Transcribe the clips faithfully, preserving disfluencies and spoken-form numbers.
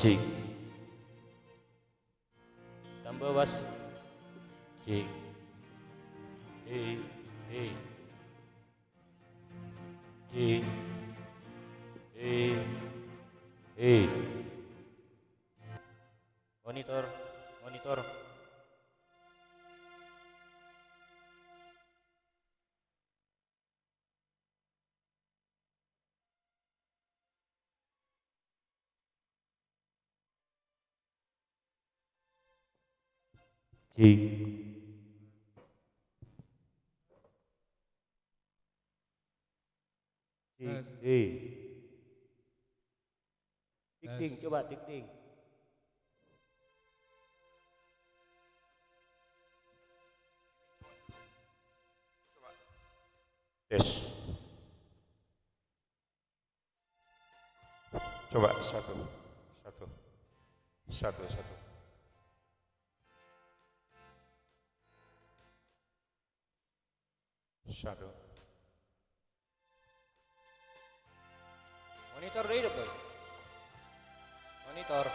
Cik. Tambah, Bas. Cik. Eh, eh. Cik. Eh, eh. Monitor, monitor. Cik. Cik. Tes. Eh. Tes. Ding, ding, coba ding, ding. Tes. Coba, satu, satu, satu, satu. Satu. Monitor do hidup, Bos. Monitor.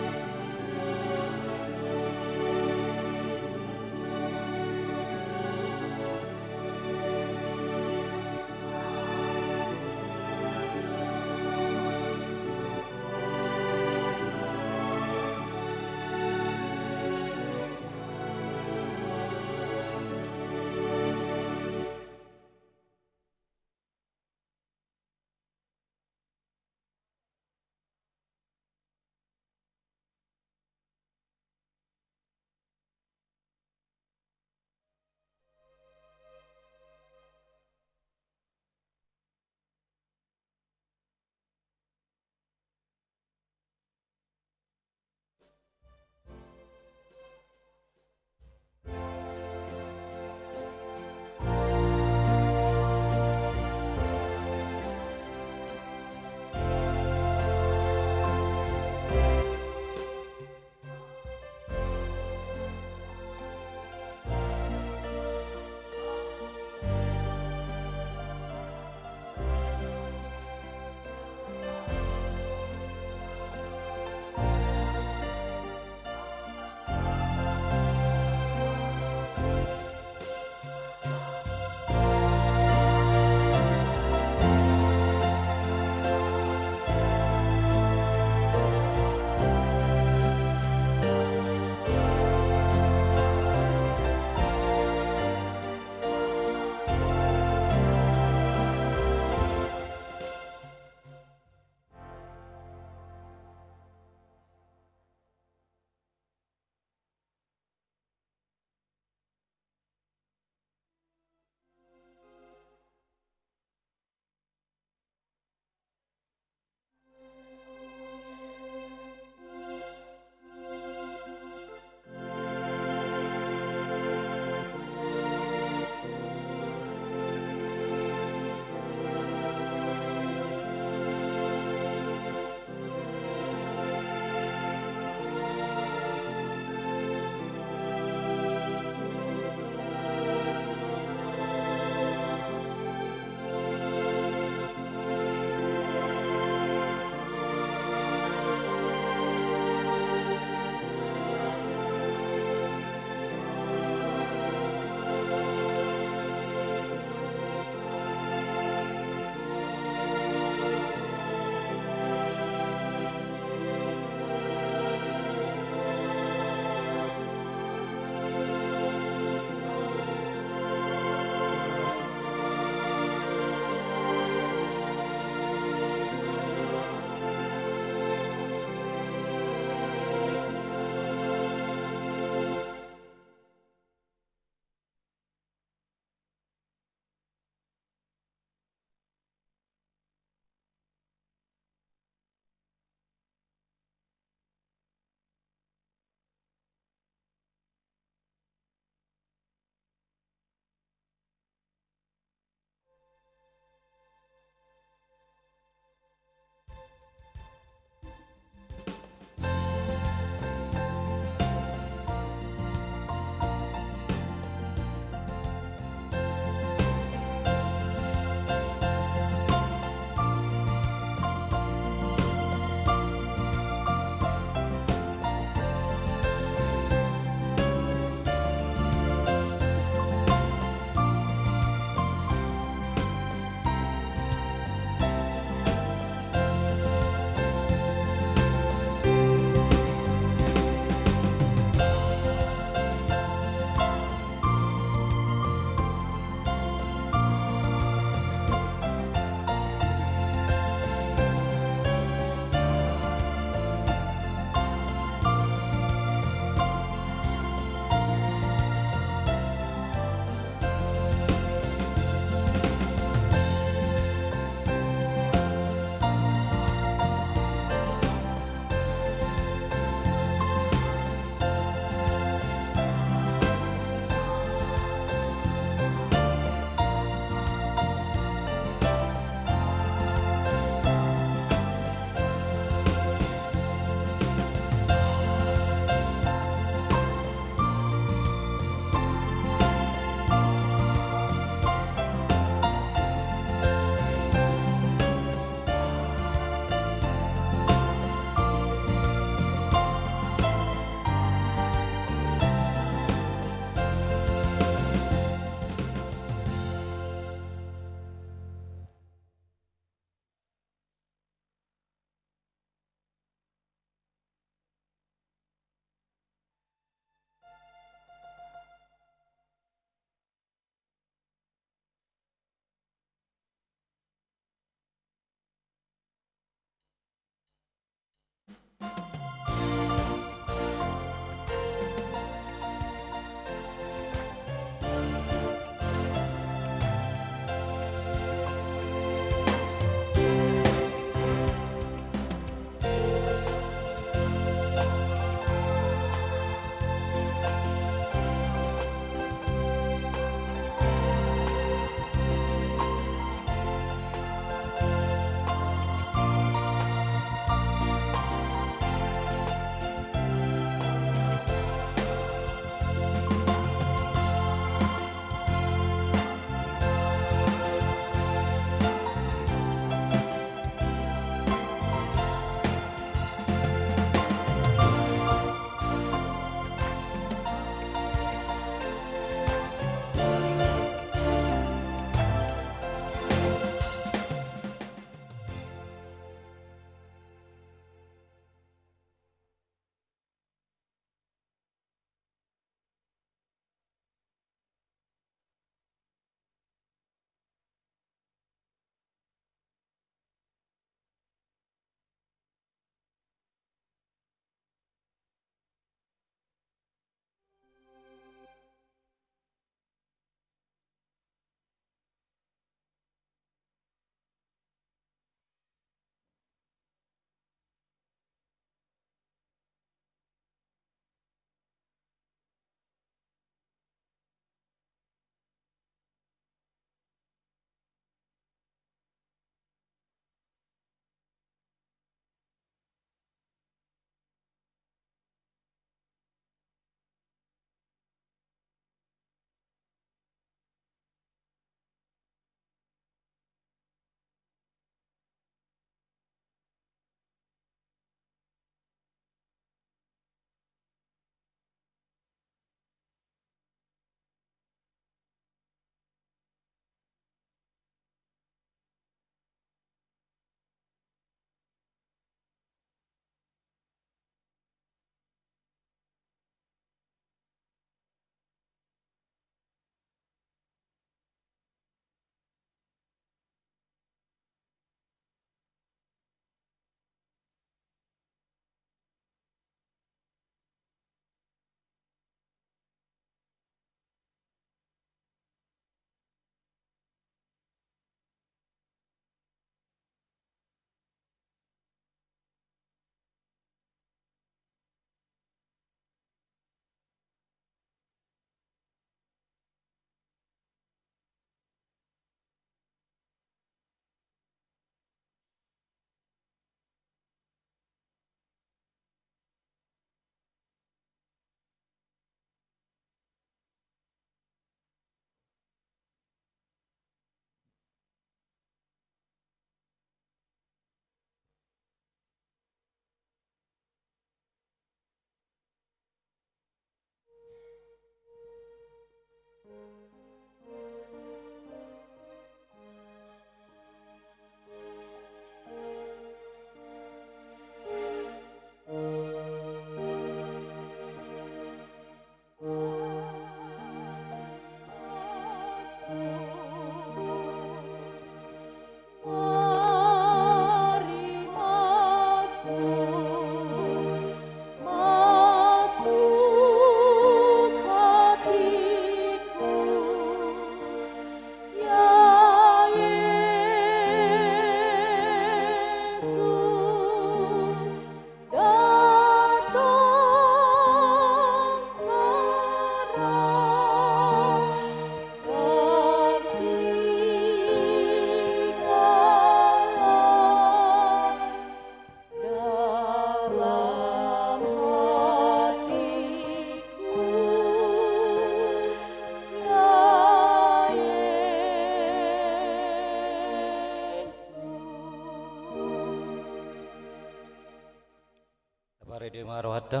Taparade ma rohanta.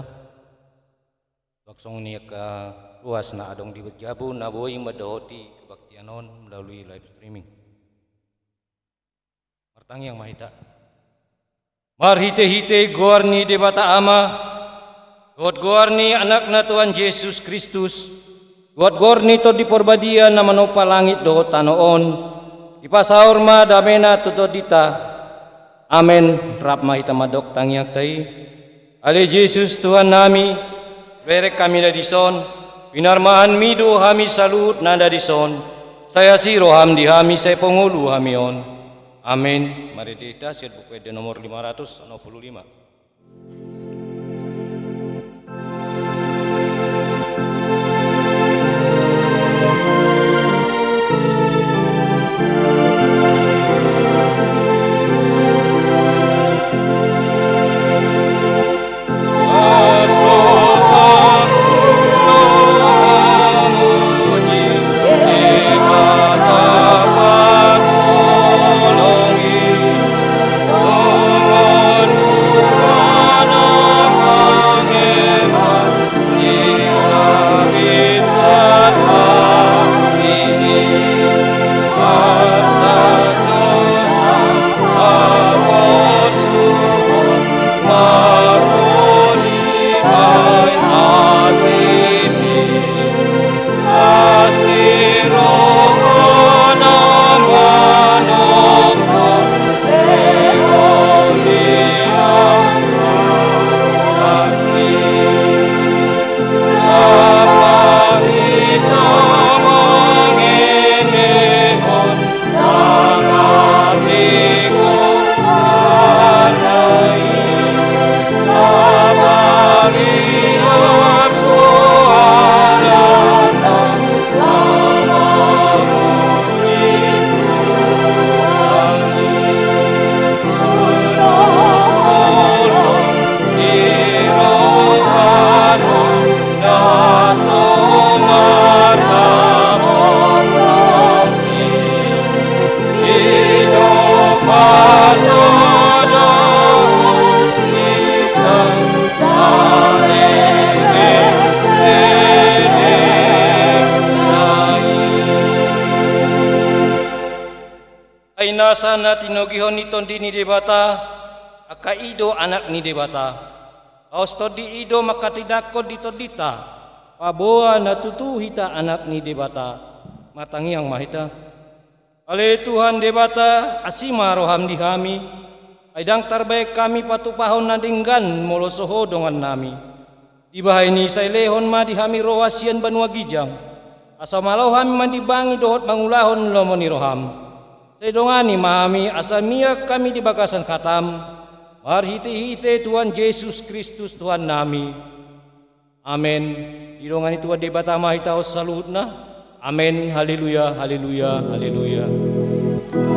Langsung ni angka ruas na adong di jabu na boi mandohoti kebaktian on melalui live streaming. Martangiang ma hita. Marhite-hite goar ni Debata Ama, dohot goar ni Anakna Tuhan Jesus Kristus, dohot goar ni Tondi Parbadia na manompa langit dohot tano on, dipasaor ma damena tu tondinta. Amen. Rap ma hita mandok tangiangta i. Ale Jesus Tuhannami, bereng hami na dison, pinarmahanmi do hami saluhut na dison, sai asi roham di hami sai pangolu hami on. Amen. Marende hita sian Buku Ende nomor lima ratus enam puluh lima. Ai nasa na tinogihon ni Tondi ni Debata, angka i do anak ni Debata. Laos tondi i do manghatindanghon di tondinta, paboa na tutu hita anak ni Debata. Martangiang ma hita. Ale Tuhan Debata, asi ma roham di hami, ai ndang tarbahen hami patupahon na denggan molo so Ho dongannami. Dibahen i sai lehon ma di hami roha sian banua ginjang, asa malo hami mandimbangi dohot mangulahon lomo ni roham. Sai dongani ma hami asa mian hami di bagasan hatam, marhitehite Tuhan Jesus Kristus Tuhannami. Amen. Didongani Tuhan Debata ma hita on saluhutna. Amen. Haleluya, haleluya, haleluya.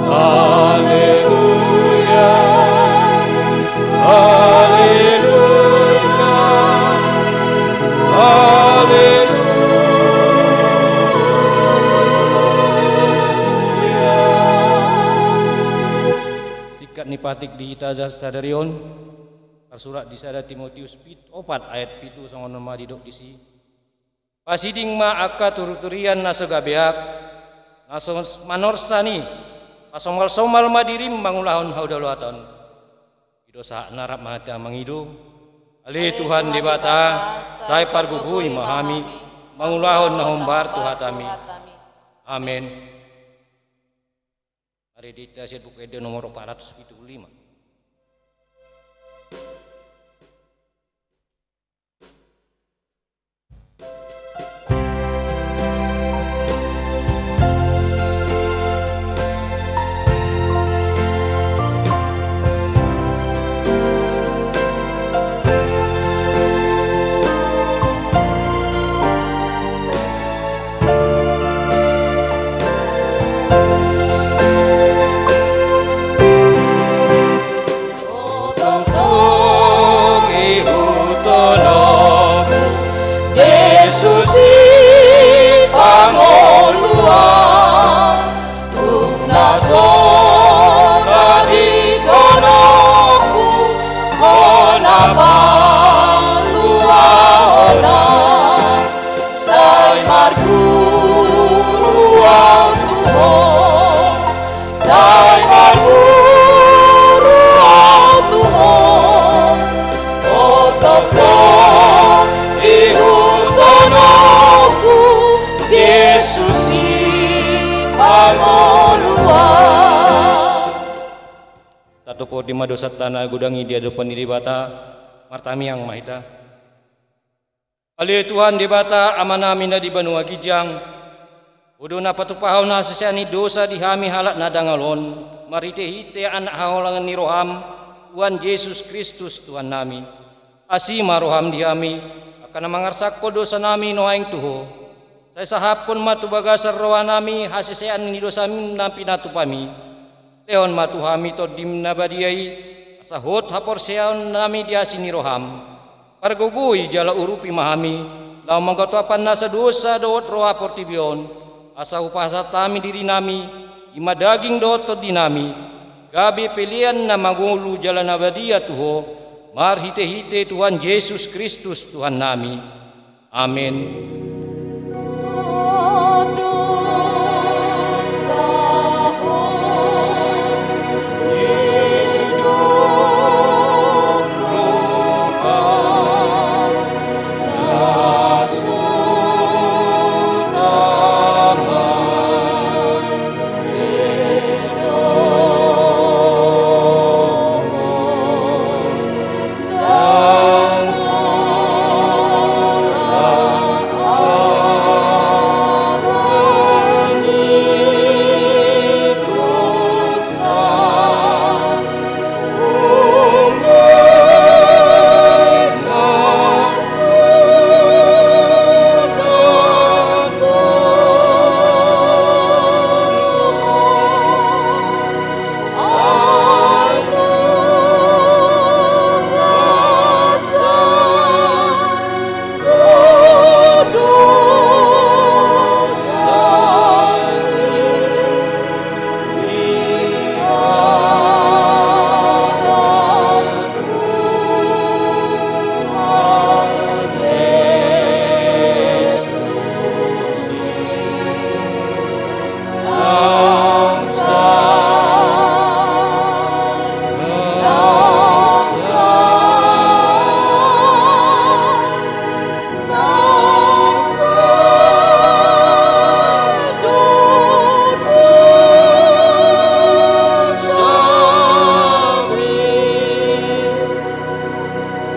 Haleluya, haleluya, haleluya. Singkat ni patik di hita sadari on, tarsurat di sada Timotius pit-, opat ayat pitu, songon on ma didok disi. Pasiding ma angka turiturian na so gabeak, na so manorsan i, pasomalsomal ma dirim mangulahon hadaulaton. I do sahatna, rap ma hita mangido. Ale Tuhan Debata, sai pargogoi ma hami mangulahon na hombar tu hatami. Amen. Marende hita sian Buku Ende nomor opat ratus pitu pulu lima. Tongtong ihuthon ho, Jesus Sipangoluan, tung na so tadingkononku, Ho na paluahon au. Sai marguru au tu Ho, sai marguru au tu Ho, tongtong do ihuthon ho, Jesus Sipangoluan. Tatopohon ma dosanta na godang i di adopan ni Debata. Martangiang ma hita. Ale Tuhan Debata Amanami na di banua ginjang, Ho do na patupahon hasesaan ni dosa di hami halak na dangol on, marhitehite Anak haholongan ni rohaM, Tuhan Jesus Kristus Tuhannami. Asi ma rohaM di hami, angka na mangarsakhon dosanami nuaeng tu Ho. Sai sahaphon ma tu bagasan rohanami hasesaan ni dosanami na pinatupami. Lehon ma tu hami TondiM na badia i, asa hot haporseaonnami di asi ni rohaM. Pargogoi jala urupi ma hami, laho manggatophon nasa dosa dohot roha portibi on, asa hupasahat hami dirinami, i ma daging dohot tondinami, gabe pelean na mangolu jala na badia tu Ho, marhitehite Tuhan Jesus Kristus Tuhannami. Amen.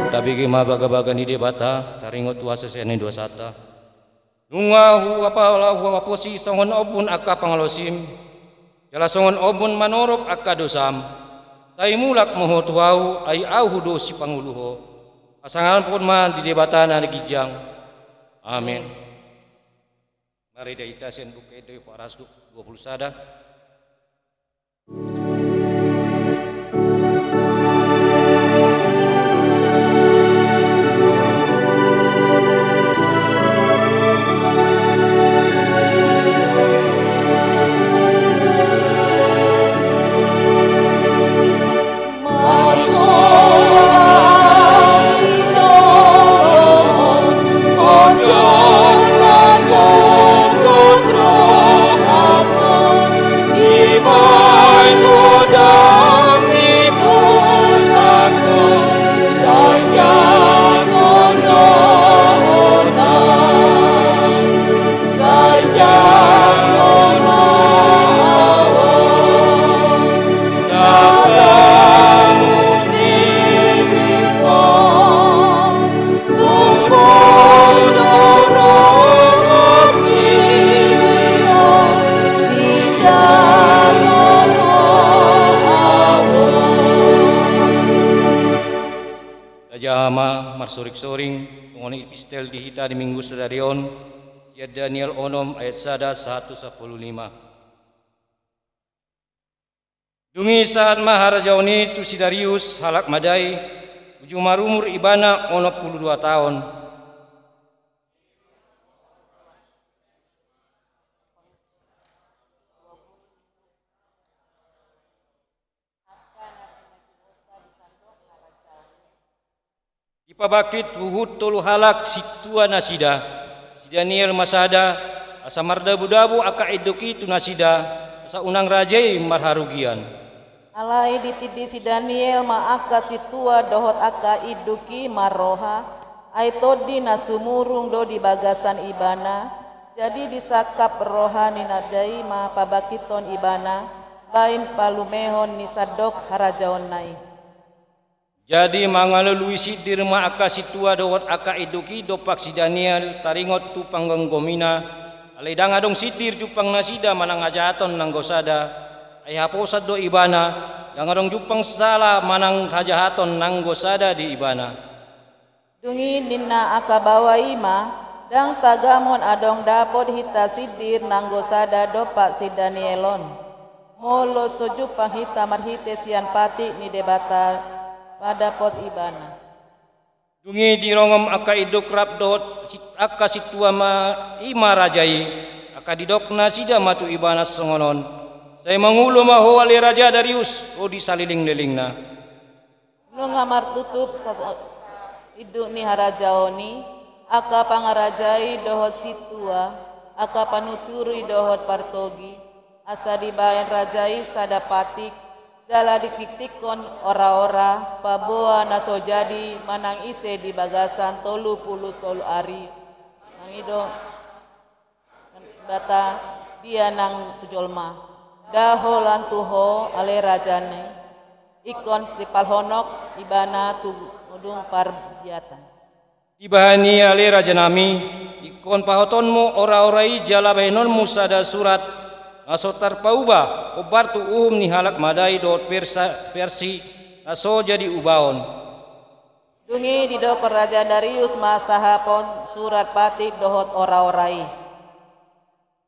Tabege ma bagabaga ni Debata, taringot tu hasesaan ni dosanta. Nunga huapala huaposi songon ombun angka pangalaosim, jala songon ombun manorop angka dosam. Sai mulak ma Ho tu Ahu, ai Ahu do sipangolu Ho. Pasangaphon ma di Debata na ginjang. Amen. Marende hita sian Buku Ende paragraf dua puluh sada. Tajaha ma marsoring-soring songon epistel di hita di Minggu sadari on, sian Daniel onom ayat sada sahat tu sampulu lima. Dung i sahat ma harajaon i tu si Darius halak Mada i, uju marumur ibana onom pulu dua taon. Dipabangkit huhut tolu halak sintua nasida, si Daniel ma sada, asa mardabudabu angka induk i tu nasida, asa unang raja i marharugian. Alai ditindi si Daniel ma angka sintua dohot angka induk i marroha, ai tondi na sumurung do di bagasan ibana, jadi disangkap roha ni raja i ma pabangkithon ibana, baen palumehon ni sandok harajaonna i. Jadi mangalului sindir ma angka sintua dohot angka induk i dompak si Daniel taringot tu panggamgomina, alai ndang adong sindir jumpang nasida manang hajahaton nanggo sada, ai haposan do ibana, ndang adong jumpang sala manang hajahaton nanggo sada di ibana. Dung i ninna angka baoa i ma, ndang tagamon adong dapot hita sindir nanggo sada dompak si Daniel on, molo so jumpang hita marhite sian patik ni Debata mandapot ibana. Dung i dironggom angka induk rap dohot si-, angka sintua ma i ma raja i, angka didok nasida ma tu ibana songon on: Sai mangolu ma ho ale raja Darius, ro di salelenglelengna. Nunga martutup sas-, induk ni harajaon i, angka pangarajai dohot sintua, angka panuturi dohot partogi, asa dibaen raja i sada patik, jala ditiktikkon ora-ora, paboa na so jadi manang ise di bagasan tolu pulu tolu ari. Mangido Debata dia nang tu jolma. Nda holan tu ho ale raja nami, ingkon timpalhonok ibana tu dung parbuatan. Dibahen i ale raja nami, ingkon pahotonmu ora-ora i jala bahenonmu sada surat na so tarpauba, hombar tu uhum ni halak Madai dohot Persa-, Persi, na so jadi ubaon. Dung i didokkon raja Darius ma sahapon surat patik dohot ora-ora i.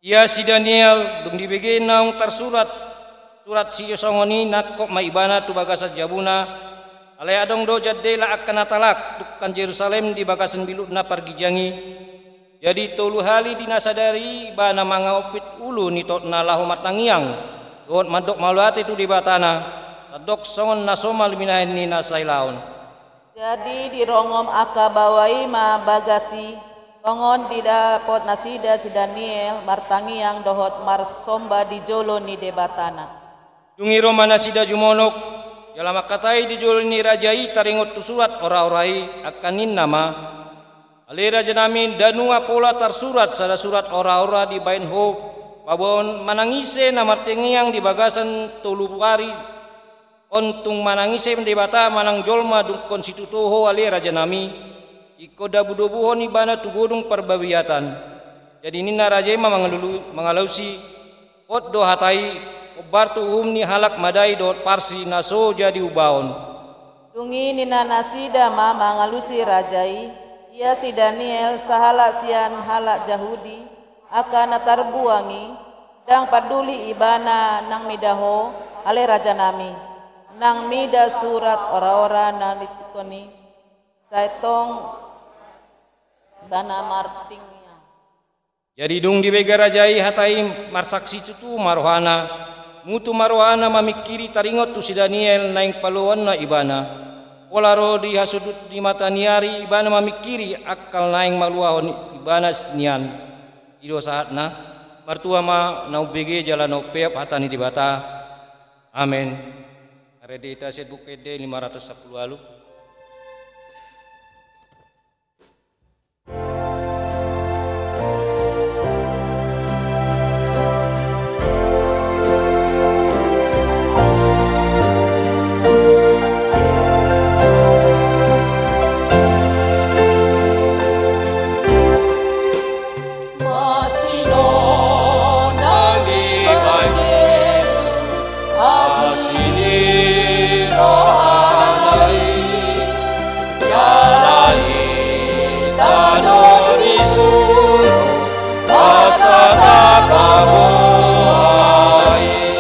Ia si Daniel, dung dibege naung tarsurat surat sisongon i, nangkok ma ibana tu bagasan jabuna, alai adong do jandela angka na talak tungkan Jerusalem di bagasan bilukna parginjang i. Jadi tolu hali di na sadari i ibana mangampit ulu ni totna laho martangiang dohot mandok mauliate tu Debatana, sandok songon na somal binahen ni na sailaon. Jadi dironggom angka baoa i ma bagas i, tongon didapot nasida si Daniel martangiang dohot marsomba di jolo ni Debatana. Dung i ro ma nasida jumonok, jala mangkatai di jolo ni raja i taringot tu surat ora-ora i, angka ninna ma: Ale raja nami, nda nunga pola tarsurat sada surat ora-ora dibaen ho, paboa manang ise na martangiang di bagasan tolu ari on, tung manang ise Debata manang jolma, dungkon situtu ho ale raja nami, ingkon dabu-dabuhon ibana tu godung parbuatan. Jadi ninna raja i ma mangalulu-, mangalusi: Hot do hata i, hombar tu uhum ni halak Madai dohot Parsi na so jadi ubaon. Dung i ninna nasida ma mangalusi raja i: Ia si Daniel, sahalak sian halak Jahudi, angka na tarbuang i, ndang panduli ibana nang mida ho, ale raja nami, nang mida surat ora-ora na ditiktikkon i, sai tong ibana martangiang. Jadi dung dibege raja i hata i, marsaksi tutu ma rohana, mutu ma rohana mamingkiri taringot tu si Daniel naeng paluaonna ibana. Pola ro di hasudut ni mata ni ari ibana mamingkiri angkal naeng maluahon ibana nian. I do sahatna. Martua ma na umbege jala na umpeop hata ni Debata. Amen. Marende hita sian Buku Ende lima ratus sampulu ualu. Asi ni rohana i, jala hita do disuru asa tapaboa i.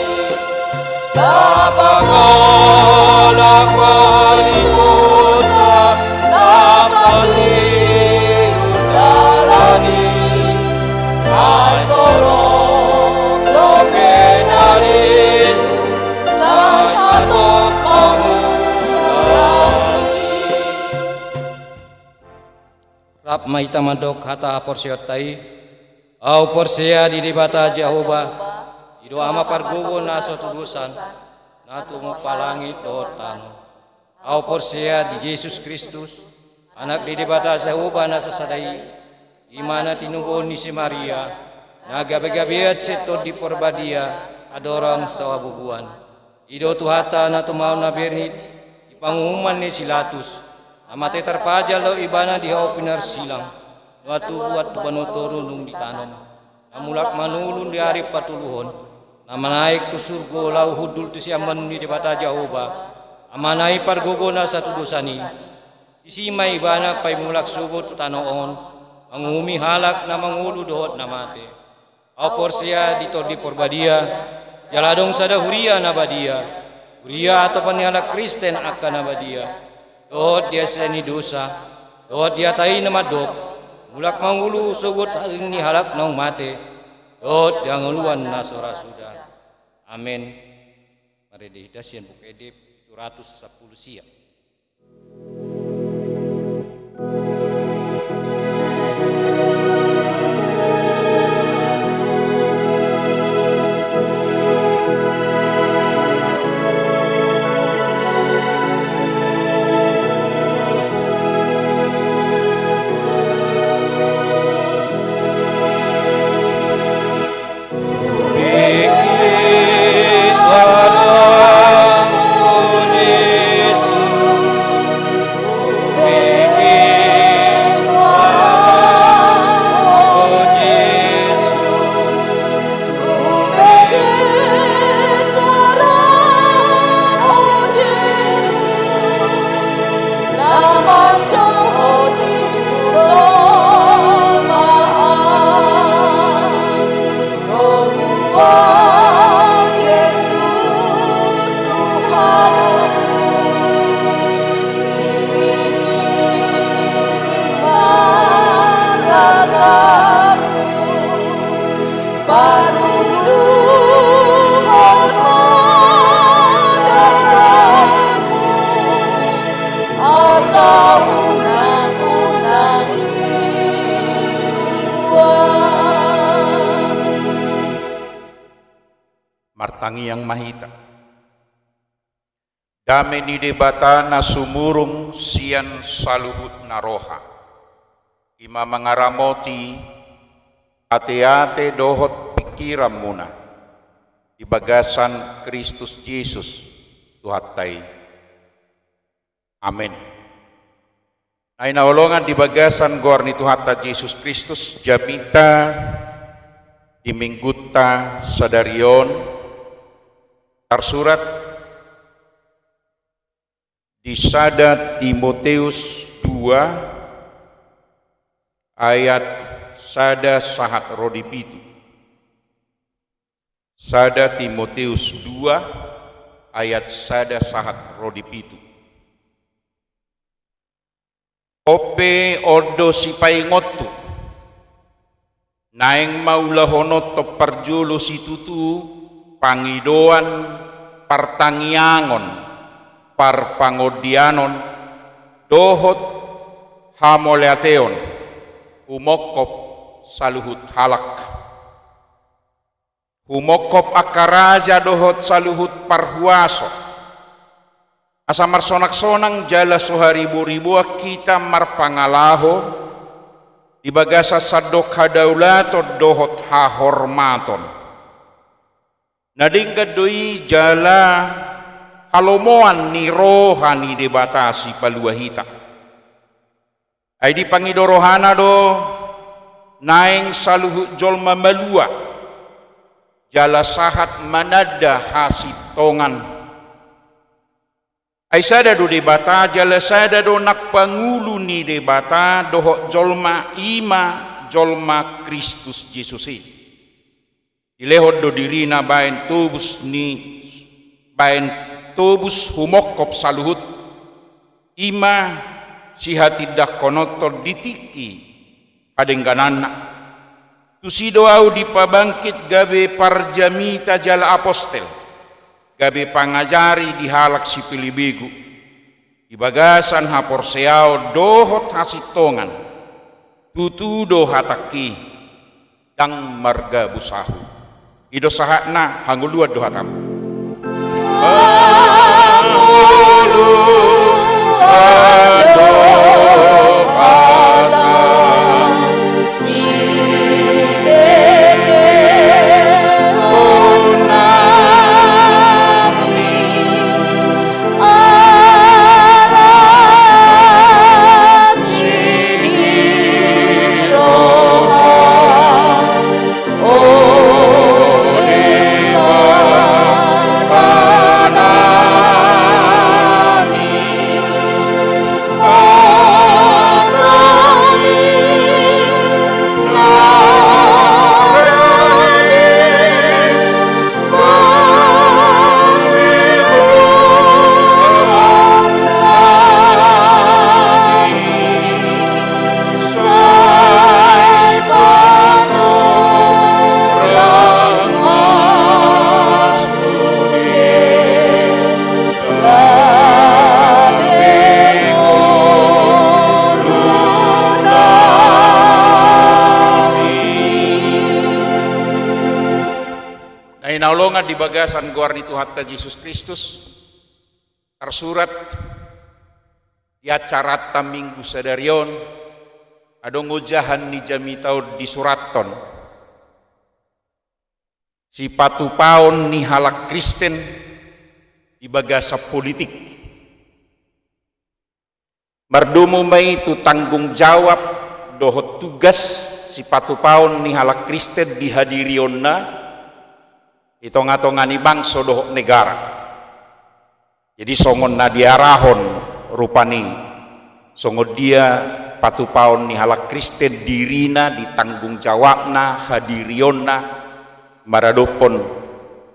Tapakalak palikota, tapaliu dalan i, ai torop dope na lesu, sai hatop pamulai. Rap ma hita mandok hata haporseaonta i. Ahu porsea di Debata Jahowa, i do Ama pargogo na so tudosan, na tumompa langit dohot tano. Ahu porsea di Jesus Kristus, Anak ni Debata Jahowa na sasada i, i ma na tinubuhon ni si Maria, na gabe-gabean sian Tondi Parbadia, andorang so habubuan. I do Tuhanta na tumaon na bernit, i panguhuman ni si Latus, na mate tarpajal dohot ibana di hau pinarsilang, nuaeng tubu tu banua toru dung ditanom, na mulak mangolu di ari patoluhon, na manaek tu surgo laho hundul tu siamun ni Debata Jahowa, Amana i pargogona satudosan i. Disi ma ibana paimulak sogot tu tano on, manguhumi halak na mangolu dohot na mate. Ahu porsea di Tondi Parbadia, jala adong sada huria na badia, huria atopan ni halak Kristen angka na badia, dohot di hasesaan ni dosa, dohot di hata i na mandok, mulak mangolu sogot hangoluan ni halak naung mate, dohot di hangoluan na so ra suda. Amen. Marende hita sian Buku Ende pitu ratus sampulu sia. Martangiang ma hita. Dame ni Debata na sumurung sian saluhutna roha, i ma mangaramoti ateate dohot pingkiranmuna di bagasan Kristus Jesus Tuhanta i. Amen. Nai na hinaholongan di bagasan goar ni Tuhanta Jesus Kristus, jamita di minggunta sadari on tarsurat di sada Timoteus dua ayat sada sahat ro di pitu. Sada Timoteus dua ayat sada sahat ro di pitu. On pe on do sipaingothon, naeng ma ulahonon parjolo situtu pangidoan, partangiangon, parpangondianon, dohot hamauliateon, humongkop saluhut halak. Humongkop angka raja dohot saluhut parhuaso. Asa marsonang-sonang jala so hariboriboan hita marpangalaho di bagasan sandok hadaulaton dohot hahormaton. Na denggan do i jala halomoan ni roha ni Debata Sipalua hita. Ai dipangido rohana do naeng saluhut jolma malua, jala sahat mananda hasintongan. Ai sada do Debata, jala sada do nang pangulu ni Debata dohot jolma, i ma jolma Kristus Jesus i. Dilehon do dirina baen tobus ni, baen tobus humongkop saluhut, i ma sihatindangkononhon di tingki hadenggananna. Tusi do ahu dipabangkit gabe parjamita jala apostel, gabe pangajari di halak sipelebegu, di bagasan haporseaon dohot hasintongan. Tutu do hatangki, ndang margabus ahu. I do sahatna, hangoluan do hatamu. Na holongan di bagasan goar ni Tuhanta Jesus Kristus, tarsurat di acaranta Minggu sadari on, adong ojahan ni jamita on disurathon: Sipatupaon ni halak Kristen di bagasan politik. Mardomu ma i tu tanggung jawab dohot tugas sipatupaon ni halak Kristen di hadirionna di tonga-tonga ni bangso dohot negara. Jadi songon na diarahon rupani, songon dia patupaon ni halak Kristen dirina di tanggung jawabna, hadirionna maradophon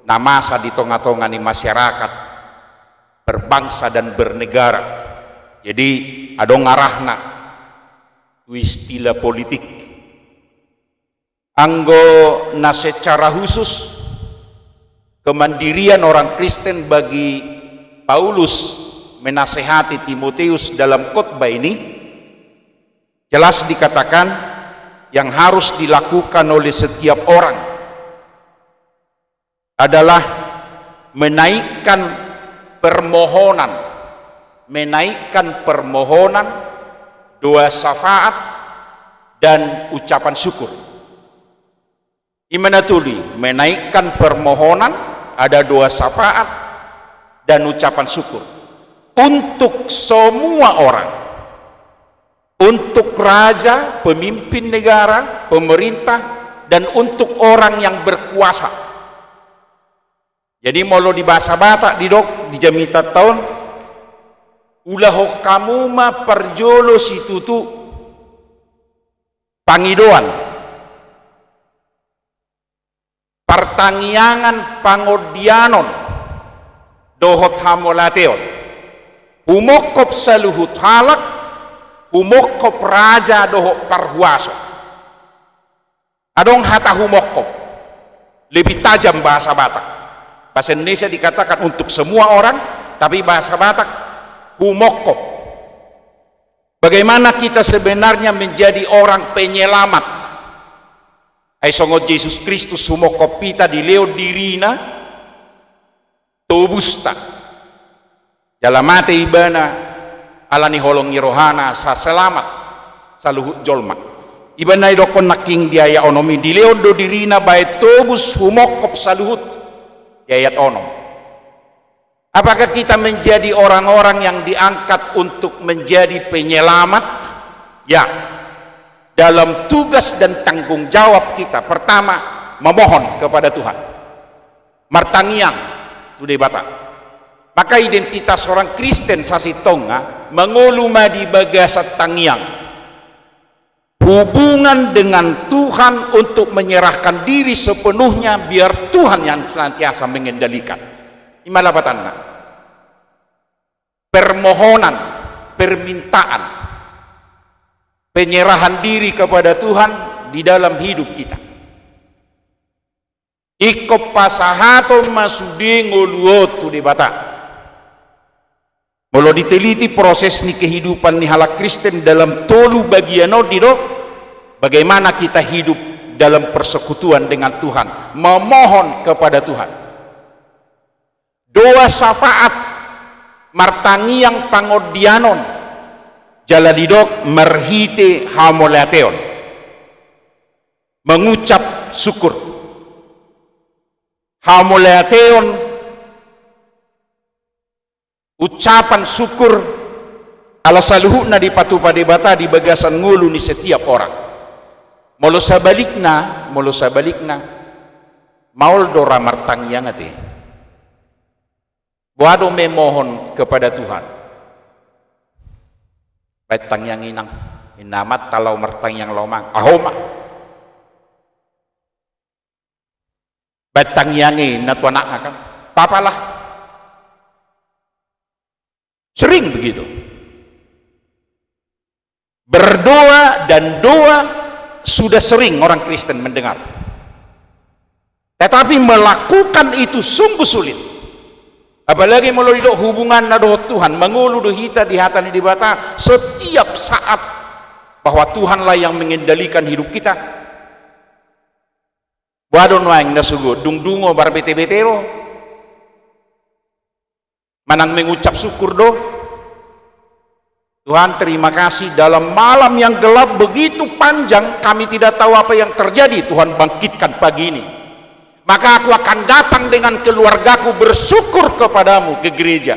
na masa di tonga-tonga ni masyarakat berbangsa dan bernegara. Jadi adong arahna tu istilah politik. Anggo na secara khusus, kemandirian orang Kristen bagi Paulus menasehati Timoteus dalam khotbah ini, jelas dikatakan yang harus dilakukan oleh setiap orang adalah menaikkan permohonan, menaikkan permohonan, doa syafaat, dan ucapan syukur. I ma na tolu i, menaikkan permohonan, ada doa syafaat, dan ucapan syukur untuk semua orang. Untuk raja, pemimpin negara, pemerintah, dan untuk orang yang berkuasa. Jadi molo di bahasa Batak didok di jamitanta on, ulahon hamu ma parjolo situtu pangidoan, partangiangan, pangondianon dohot hamauliateon, humongkop saluhut halak, humongkop raja dohot parhuaso. Adong hata humongkop, lebih tajam bahasa Batak. Bahasa Indonesia dikatakan untuk semua orang, tapi bahasa Batak humongkop. Bagaimana kita sebenarnya menjadi orang penyelamat? Ai songon Jesus Kristus humongkop hita, dilehon dirina, tobusta. Jala mate ibana ala ni holong ni rohana, asa selamat saluhut jolma. Ibana didokhon nangkin di ayat onom i, dilehon do dirina bahen tobus humongkop saluhut, di ayat onom. Apakah kita menjadi orang-orang yang diangkat untuk menjadi penyelamat? Ya, dalam tugas dan tanggung jawab kita, pertama, memohon kepada Tuhan. Martangiang tu Debata. Maka identitas orang Kristen sasintongna mangolu ma di bagasan tangiang. Hubungan dengan Tuhan untuk menyerahkan diri sepenuhnya, biar Tuhan yang senantiasa mengendalikan. I ma lapatanna. Permohonan, permintaan, penyerahan diri kepada Tuhan di dalam hidup kita. Ingkon pasahaton ma sude ngolu on tu Debata. Molo diteliti proses ni kehidupan ni halak Kristen dalam tolu bagian on, didok bagaimana kita hidup dalam persekutuan dengan Tuhan, memohon kepada Tuhan. Doa syafaat, martangiang pangondianon, jala didok marhite hamauliateon. Mengucap syukur. Hamauliateon, ucapan syukur, ala saluhutna dipatupa Debata di bagasan ngolu ni setiap orang. Molo sabalikna, molo sabalikna, maol do ra martangiang ate. Boha do memohon kepada Tuhan? Bahen tangiang inang, inna amanta laho martangiang laho mangan. Ahu ma. Bahen tangiang i inna tu anakna kan. Papa lah. Sering begitu. Berdoa dan doa sudah sering orang Kristen mendengar. Tetapi melakukan itu sungguh sulit. Apalagi molo didok hubunganna dohot Tuhan, mangolu do hita di hata ni Debata setiap saat bahwa Tuhanlah yang mengendalikan hidup kita. Boha do nuaeng na sogot, dung dungo marbete-bete do? Manang mengucap syukur do? Tuhan, terima kasih, dalam malam yang gelap begitu panjang, kami tidak tahu apa yang terjadi, Tuhan bangkitkan pagi ini. Maka aku akan datang dengan keluargaku bersyukur kepadamu ke gereja.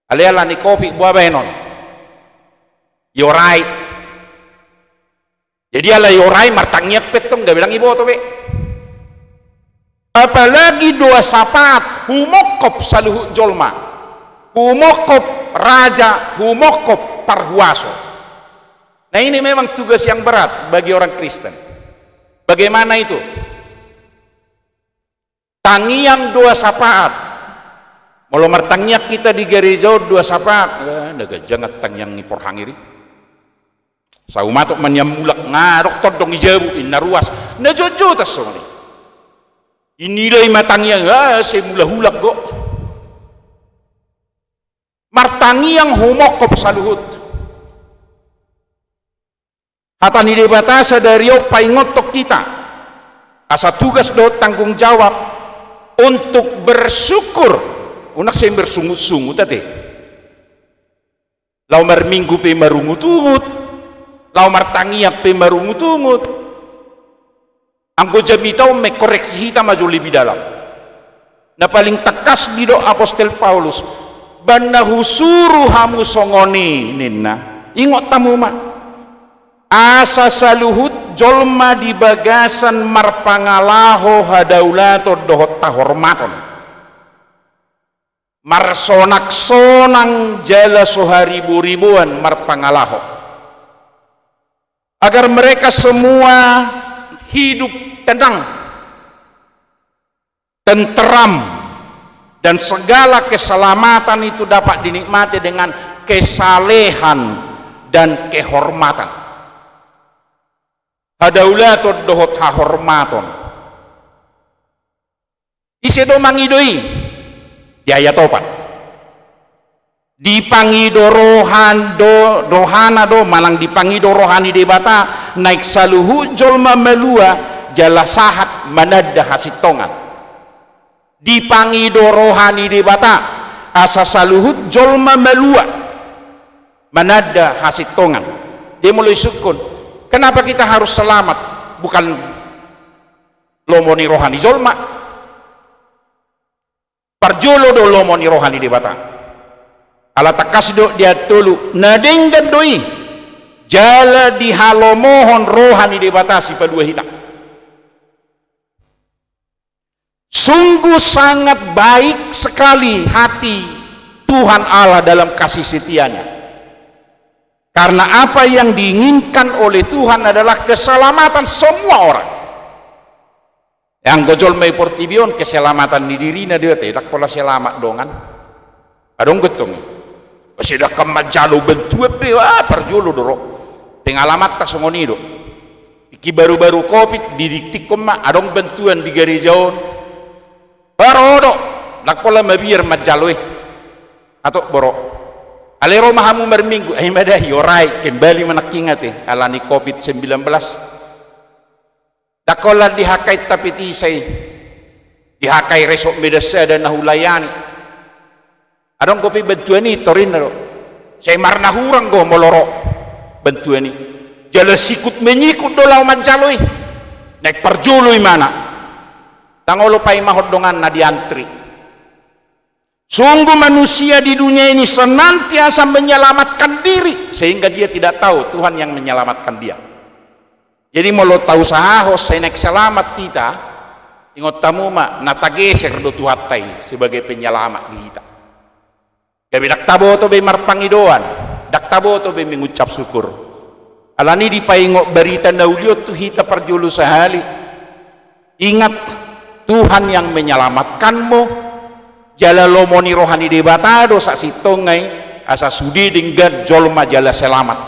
Alai ala ni covid, boha baenon? Iorai. Jadi ala iorai, martangiang pe tong gabe ndang iboto be. Apalagi doa syafaat, humongkop saluhut jolma. Humongkop raja, humongkop parhuaso. Nah, ini memang tugas yang berat bagi orang Kristen. Bagaimana itu? Tangiang doa syafaat. Molo martangiang hita di gareja on doa syafaat, eh, na ganjang tangiang ni parhangir i. Sahat ma tong mangiang mulak, nga doktor dong i jabu, inna ruas. Na jotjot songon i. Inna i do i ma tangiang, ah, sai mulak-ulak do. Martangiang humongkop saluhut. Hata ni Debata sadari on paingothon hita asa tugas dohot tanggung jawab untuk bersyukur. Unang sai marsungut-sungut ate. Laho marminggu pe marungut-ungut, laho martangiang pe marungut-ungut. Anggo jamita on mengkoreksi hita ma jo lebih dalam. Na paling tangkas didok apostel Paulus, bahen na husuru hamu songon i ninna. Ingot hamu ma, asa saluhut jolma di bagasan marpangalaho hadaulaton dohot hahormaton, marsonang-sonang jala so haribo-riboan marpangalaho, agar mereka semua hidup tenang, tenteram, dan segala keselamatan itu dapat dinikmati dengan kesalehan dan kehormatan. Hadaulaton dohot hahormaton. Ise do mangido i? Di ayat opat. Dipangido rohan do, rohana do, manang dipangido roha ni Debata, naeng saluhut jolma malua, jala sahat mananda hasintongan. Dipangido roha ni Debata, asa saluhut jolma malua, mananda hasintongan. Dia mulai sungkun, kenapa kita harus selamat? Bukan lomo ni roha ni jolma. Parjolo do lomo ni roha ni Debata. Ala tangkas do di ayat tolu, na denggan do i, jala dihalomohon roha ni Debata sipalua hita. Sungguh sangat baik sekali hati Tuhan Allah dalam kasih setianya. Karena apa yang diinginkan oleh Tuhan adalah keselamatan semua orang. Anggo jolma i portibi on, keselamatan ni dirina do i, ate, ndang pola selamat dongan. Adong gentong i. Sedangkan manjalo bantuan pe, wah, parjolo do ro. Pengalamanta songon i do. Tingki baru-baru covid, didiktikkon ma, adong bantuan di gareja on. Baru do, ndang pola mabiar manjalo i. Atok boro. Alai ro ma hamu marminggu, ai ma da i, iorai, kembali ma nangkin, ate, ala ni covid sembilan belas. Ndang holan di H K I Tapitisa i, di H K I Resort Medan Sada na hulayani. Adong dope bantuan i, torinna do. Sai marnahurang do molo ro bantuan i. Jala sikut menyikut do laho manjalo i. Naeng parjolo ibana. Ndang olo paimahon donganna, diantri. Sungguh manusia di dunia ini senantiasa menyelamatkan diri, sehingga dia tidak tahu Tuhan yang menyelamatkan dia. Jadi, molo tausahahon sai naeng selamat hita, ingot hamu ma, na tageser do Tuhanta i sebagai penyelamat di hita. Gabe ndang taboto be marpangidoan, ndang taboto be mengucap syukur. Alani dipaingot barita na uli on tu hita parjolo sahali. Ingat, Tuhan yang menyelamatkanmu, jala lomo ni roha ni Debata do sasintongna i, asa sude denggan jolma jala selamat.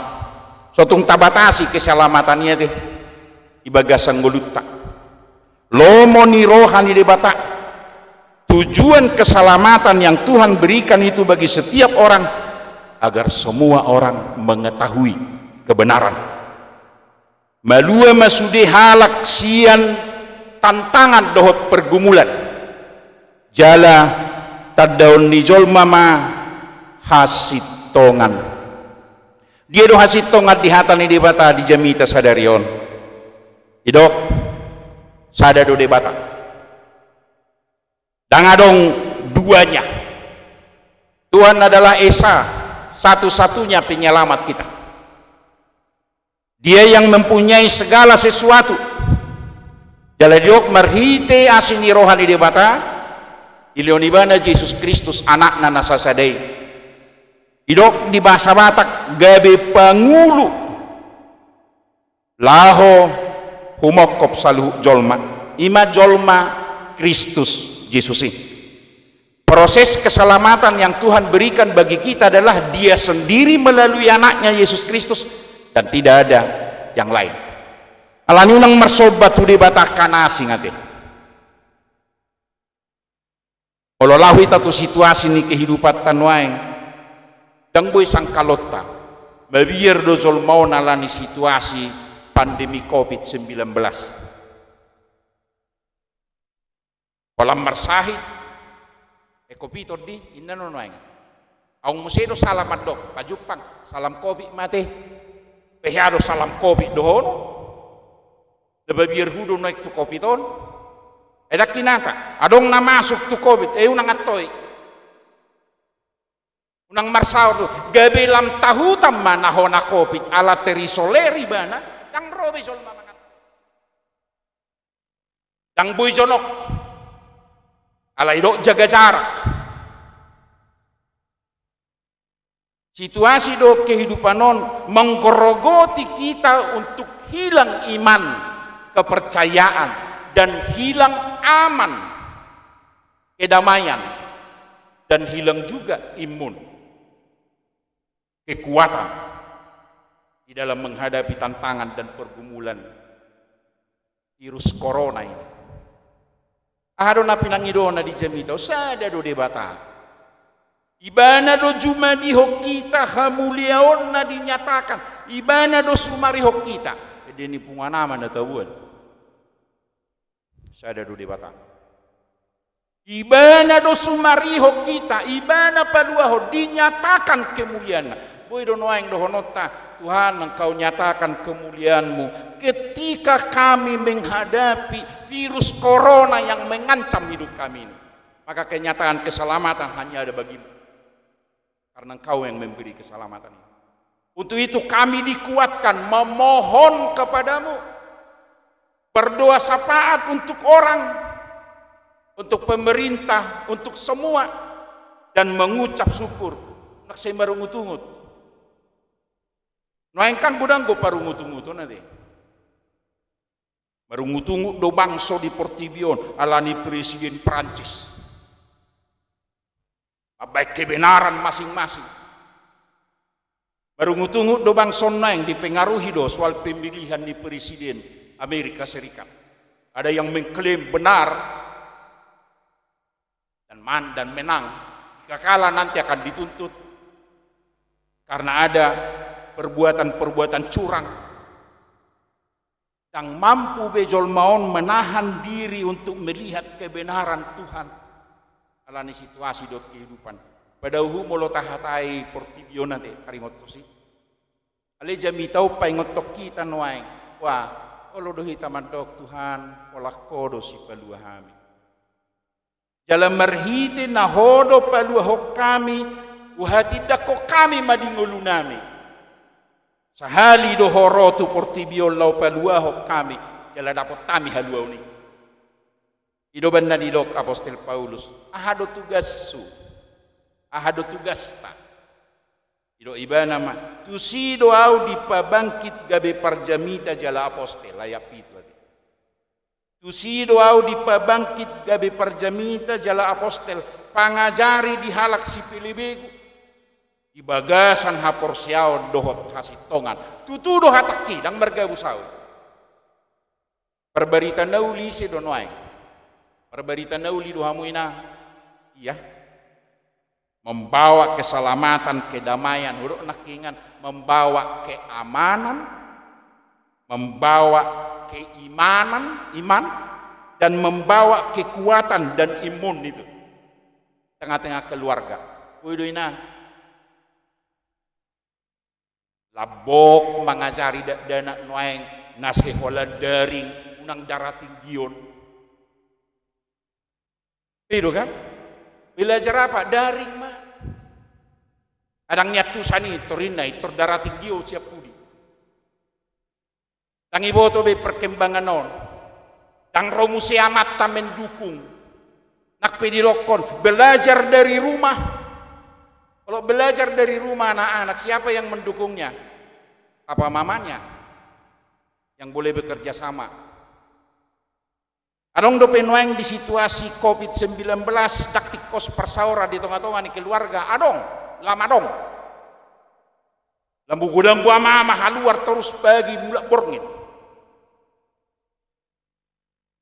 So tung tabatasi keselamatan i, ate, di bagasan ngolunta. Lomo ni roha ni Debata. Tujuan keselamatan yang Tuhan berikan itu bagi setiap orang, agar semua orang mengetahui kebenaran. Malua ma sude halak sian tantangan dohot pergumulan. Jala tandaon ni jolma ma hasintongan. Dia do hasintongan di hata ni Debata di jamita sadari on? Didok, sada do Debata. Ndang adong duanya. Tuhan adalah Esa, satu-satunya penyelamat kita. Dia yang mempunyai segala sesuatu. Jala didok, marhite asi ni roha ni Debata, dilehon Ibana Jesus Kristus, Anakna na sasada i. Didok di bahasa Batak, gabe pangulu laho humongkop saluhut jolma, i ma jolma Kristus Jesus i. Proses keselamatan yang Tuhan berikan bagi kita adalah Dia sendiri melalui Anaknya Yesus Kristus, dan tidak ada yang lain. Alani i unang marsomba tu debata na asing ate. Molo laho hita tu situasi ni kehidupanta nuaeng, ndang boi sangkalonta, mabiar do jolma on alani situasi pandemi covid sembilan belas. Holan marsahit, eh, covid on di, inna nuaeng. Adong muse do sala mandok, pajumpang, salam covid ma ate. Pe hea do salam covid dohonon? Ndang mabiar hu do nuaeng tu covid on? Eh, ndang hinata, adong na masuk tu covid, eh, unang antoi. Unang marsaor do, gabe lam tahutan ma na hona covid, ala terisoler ibana, ndang ro be jolma mangan. Ndang boi jonok. Alai didok jaga jarak. Situasi dohot kehidupan on menggerogoti kita untuk hilang iman, kepercayaan, dan hilang aman, kedamaian, dan hilang juga imun, kekuatan di dalam menghadapi tantangan dan pergumulan virus corona ini. Aha do na pinangidoanna di jamita on? Sada do Debata. Ibana do jumadihon hita, hamuliaonna dinyatakan. Ibana do sumarihon hita. Ende ni punguan ama na tabuan. Sada do Debata. Ibana do sumarihon hita, Ibana paluahon, dinyatakan kemuliaanna. Boi do nuaeng dohononta, Tuhan, Engkau nyatakan kemuliaan-Mu ketika kami menghadapi virus corona yang mengancam hidup kami ini. Maka kenyataan keselamatan hanya ada bagi-Mu. Karena Engkau yang memberi keselamatan ini. Untuk itu kami dikuatkan memohon kepada-Mu. Berdoa syafaat untuk orang, untuk pemerintah, untuk semua, dan mengucap syukur. Unang sai marungutungut. Nuaeng kan godang do parungutunguton ate. Marungutungut do bangso di portibi on, alani presiden Prancis. Mambaen kebenaran masing-masing. Marungutungut do bangso on nuaeng dipengaruhi do soal pemilihan ni presiden Amerika Serikat. Ada yang mengklaim benar dan man-, dan menang. Jika kalah nanti akan dituntut karena ada perbuatan-perbuatan curang. Ndang mampu be jolma on menahan diri untuk melihat kebenaran Tuhan. Alani situasi dohot kehidupan. Padao hu molo tahatai portibi on ate, taringot tusi. Alai jamita on paingothon hita nuaeng. Wah, olo do hita mandok, Tuhan, holan Ho do sipalua hami. Jala marhite na Ho do paluahon hami, huhatindangkon hami ma di ngolunami. Sahali do Ho ro tu portibi on laho paluahon hami, jala dapot hami haluaon i. I do umbahen na didok Apostel Paulus, aha do tugashu? Aha do tugasta? Didok ibana ma, tusi do ahu dipabangkit gabe parjamita jala apostel, ayat pitu ate. Tusi do ahu dipabangkit gabe parjamita jala apostel, pangajari di halak sipelebegu, di bagasan haporseaon dohot hasintongan. Tutu do hatangki, ndang margabus ahu. Parbarita na uli ise do nuaeng? Parbarita na uli do hamu inang? Iya. Membawa keselamatan, kedamaian, hudok nangkiningan, membawa keamanan, membawa keimanan, iman, dan membawa kekuatan dan imun itu tengah-tengah keluarga. Boi do inang. Lambok mangajari dakdanak nuaeng na sekolah daring, unang darah tinggion. I do kan? Belajar apa? Daring ma. Ndang niantusan i, tor inna i, tor darah tinggion sian pudi. Ndang diboto be perkembangan on. Ndang ro muse amanta mendukung. Nang pe didokkon, belajar dari rumah. Kalau belajar dari rumah anak-anak, siapa yang mendukungnya? Papa mamanya yang boleh bekerja sama. Adong dope nuaeng di situasi covid sembilan belas, ndang tingkos parsaoran di tonga-tonga ni keluarga. Adong, lam adong. Lam godang boha mama haluar torus pagi mulak borngin.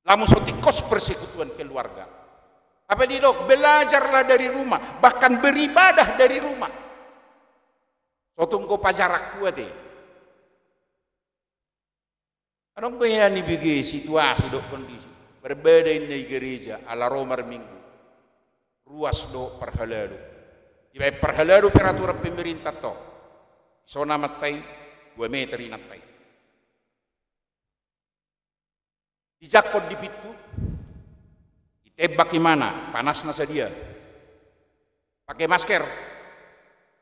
Lamu so tingkos persekutuan keluarga. Apa didok, belajarlah dari rumah, bahkan beribadah dari rumah. So tung go pajarak kuat e. Adong do hea nibege situasi dohot kondisi. Berbeda inna i gereja, ala ro marminggu. Ruas dohot parhalado. Dibaen parhalado peraturan pemerintah tong. Dison amanta i, dua meter inanta i. Dijangkon di pintu. Ditembak imana, panasna sadia. Pake masker.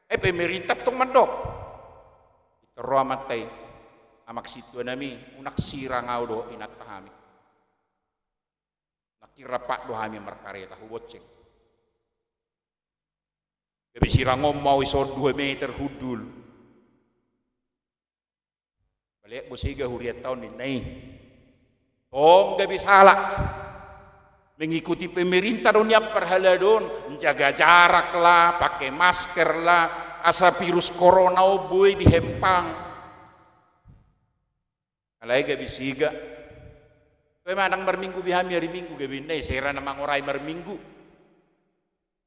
Eh, pemerintah tong mandok. Pintor ro amanta i, amang sintua nami, unang sirang ahu dohot inanta hami. Nangkin rap do hami markareta, hubonceng. Gabe sirang on ma ahu dison dua meter hundul. Baleak bo sega hurianta on ninna i. Tong gabe sala. Mengikuti pemerintah do nian parhalado on, menjaga jarak lah, pake masker lah, asa virus corona on boi dihempang. Alai gabe sega. Toe ma ndang marminggu be hami ari Minggu, gabe ninna i sera na mangorai marminggu.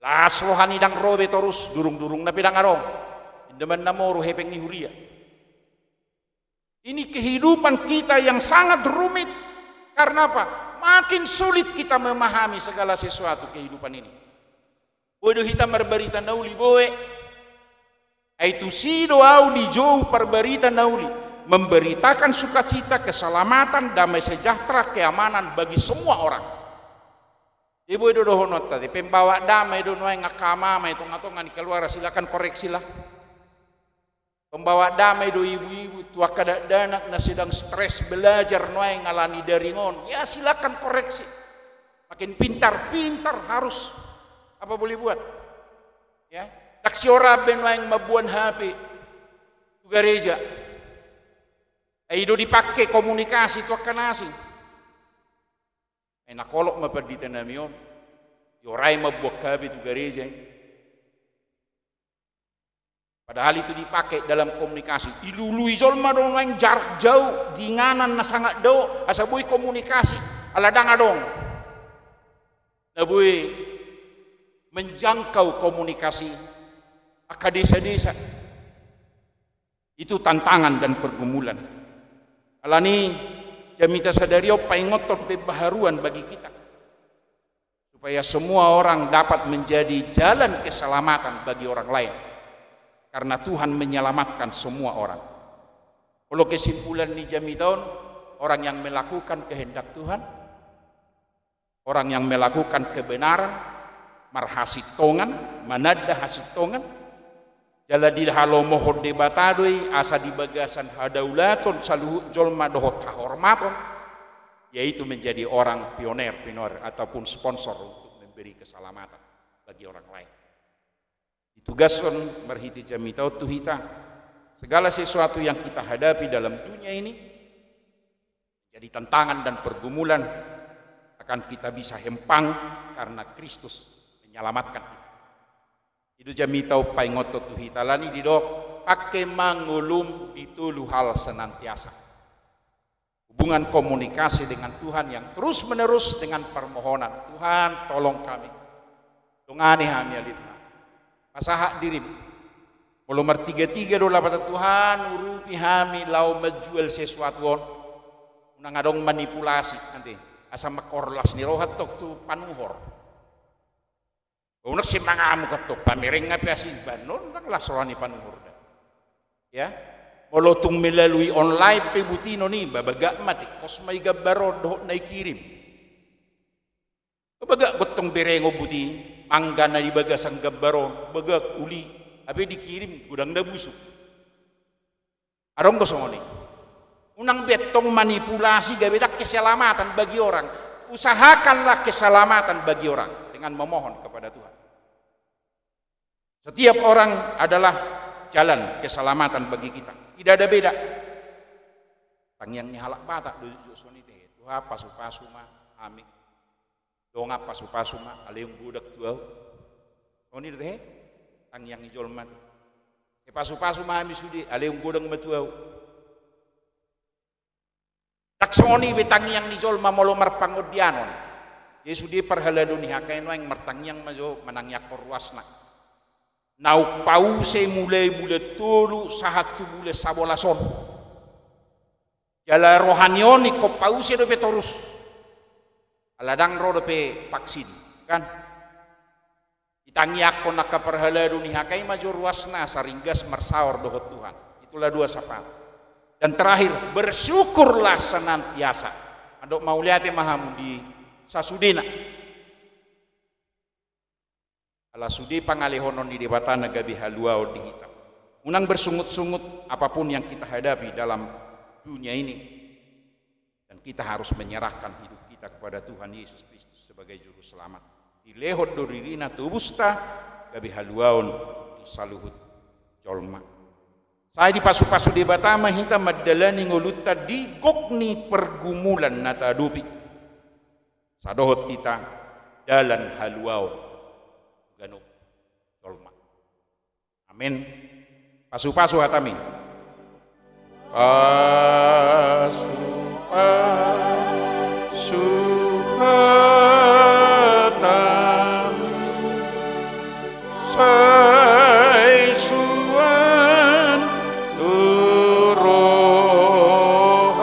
Las roha ni ndang ro be torus, durung-durungna pe ndang adong. Indaman na moru hepeng ni huria. Ini kehidupan kita yang sangat rumit. Karena apa? Makin sulit kita memahami segala sesuatu kehidupan ini. Boi do hita marbarita na uli, boi. Ai tusi do ahu dijou parbarita na uli, memberitakan sukacita, keselamatan, damai sejahtera, keamanan bagi semua orang. Jadi boi do dohononta, pembawa damai do nuaeng angka ama-ama i tonga-tonga ni keluarga, silakan koreksilah. Pembawa damai do ibu-ibu tu angka dakdanak na sedang stres belajar nuaeng ala ni daring on. Ya, silakan koreksi. Makin pintar, pintar harus. Apa boleh buat? Ya, ndang sihoras be nuaeng mamboan H P tu gareja. Ai i do dipake komunikasi tu angka na asing. Ai na kolok ma pandita nami on. Diorai mamboan H P tu gareja i. Padahal itu dipake dalam komunikasi. Dilului jolma do nuaeng jarak jauh, di inganan na sangat dao, asa boi komunikasi. Ala ndang adong na boi menjangkau komunikasi angka desa-desa. Itu tantangan dan pergumulan. Alani jamita sadari on paingothon pembaharuan bagi kita. Supaya semua orang dapat menjadi jalan keselamatan bagi orang lain. Karena Tuhan menyelamatkan semua orang. Olo kesimpulan ni jamita on, orang yang melakukan kehendak Tuhan, orang yang melakukan kebenaran, marhasintongan, mananda hasintongan, jala dihalomohon Debata do i asa di bagasan hadaulaton saluhut jolma dohot hahormaton, yaitu menjadi orang pioner, pioner ataupun sponsor untuk memberi keselamatan bagi orang lain. Ditugashon marhite jamita on tu hita, segala sesuatu yang kita hadapi dalam dunia ini jadi tantangan dan pergumulan, akan kita bisa hempang karena Kristus menyelamatkan kita. I do jamita on paingothon tu hita, alani didok, pangke ma ngolum di tolu hal senantiasa. Hubungan komunikasi dengan Tuhan yang terus-menerus dengan permohonan, Tuhan, tolong kami. Dongani hami ale Tuhan. Pasahat dirim. Molo martigatiga do lapatan Tuhan, urupi hami laho manjual sesuatu on. Unang adong manipulasi, ate. Asa mangkorlas ni roha tong tu panuhor. Unang simangamuk tong, pamereng pe asi, banon ndang las roha ni panuhor da. Ya. Molo tung melalui online pe butinon i, ba bagak ma, tingkos ma i gambar on dohot na ikirim. Bagak gok tong berengon buti, mangga na di bagasan gambar on, bagak uli, hape dikirim godang na busuk. Adong do songon i. Unang be tong manipulasi gabe ndang keselamatan bagi orang. Usahakanlah keselamatan bagi orang dengan memohon kepada Tuhan. Setiap orang adalah jalan keselamatan bagi kita. Tidak ada beda. Tangiang ni halak Batak do jo songon i, tehe. Tuhan, pasupasu ma hami. Dongan, pasupasu ma, alai umgodang tu ahu. Songon i do tehe. Tangiang ni jolma tu. Pasupasu ma hami sude, alai umgodang ma tu ahu. Ndang songon i be tangiang ni jolma molo marpangondianon. Jadi sude parhalado ni H K I nuaeng martangiang ma jo manangianghon ruasna. Naung pause mulai bulan tolu sahat tu bulan sabolas on. Jala rohani on ingkon pause dope torus. Ala ndang ro dope vaksin, kan? Ditangianghon angka parhalado ni H K I ma jo ruasna asa ringgas marsaor dohot Tuhan. Itulah doa syafaat. Dan terakhir, bersyukurlah senantiasa. Mandok mauliate ma hamu di sasudena. Ala sude pangalehonon ni Debata na gabe haluaon di hita. Unang bersungut-sungut apapun yang kita hadapi dalam dunia ini. Dan kita harus menyerahkan hidup kita kepada Tuhan Yesus Kristus sebagai Juru Selamat. Dilehon do dirina tobusta gabe haluaon di saluhut jolma. Sai dipasupasu Debata ma hita mandalani ngolunta di gok ni pergumulan na taadopi. Sai dohot hita dalan haluaon ganup jolma. Amin. Pasupasu hatami. Pasupasu hatami. Sai suan tu rohangki.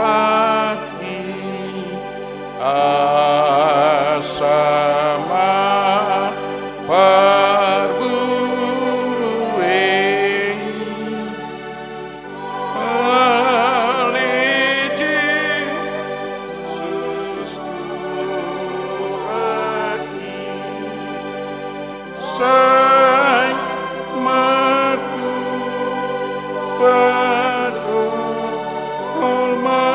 Asa ma parbue i. Ale Jesus Tuhanki. Sai martupa jolma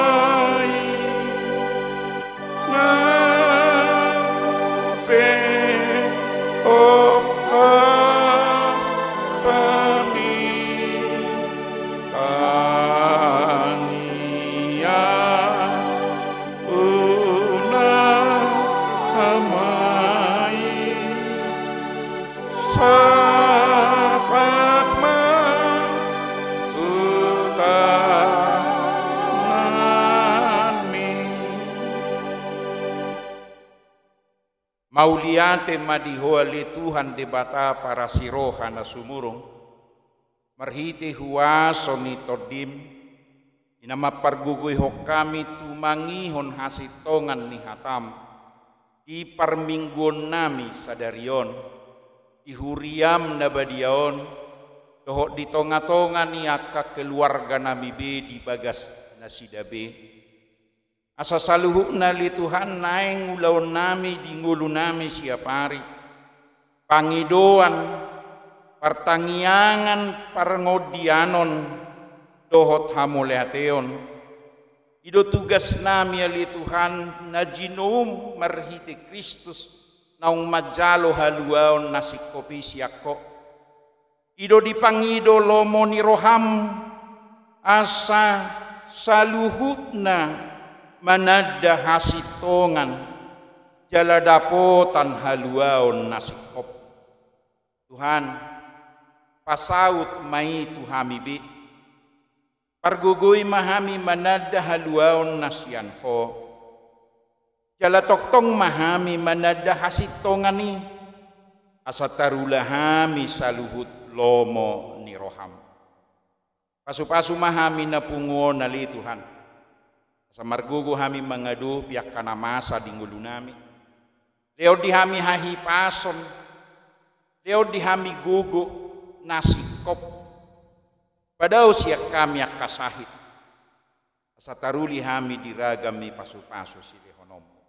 i. Nang pe ompa tami tangiang tu nama i. Sahat ma tu tanganmi. Mauliate ma di Ho ale Tuhan Debata parasi roha na sumurung, marhite huaso ni Tondim, di na mampargogoihon hami tumangihon hasintongan ni hataM di parmingguonnami sadari on, di huriaM na badia on, dohot di tongatonga ni angka keluarganami be di bagas nasida be. Asa saluhutna ale Tuhan naeng ulaonnami di ngolunami siapari, pangidoan, partangiangan, parngondianon, dohot hamauliateon. I do tugasnami ale Tuhan na jinoum marhite Kristus naung manjalo haluaon na singkop i sian Ho. I do dipangido lomo ni rohaM, asa saluhutna mananda hasintongan, jala dapotan haluaon na singkop. Tuhan, pasaut ma i tu hami be. Pargogoi ma hami mananda haluaon na sian Ho. Jala tongtong ma hami mananda hasintongan i, asa tarula hami saluhut lomo ni roham. Pasu-pasu ma hami na pungu on ale Tuhan, asa margogo hami mangadopi angka na masa di ngolunami. Lehon di hami hahipason, lehon di hami gogo na singkop. Padao sian hami angka sahit, asa taruli hami di ragam ni pasu-pasu silehononmu.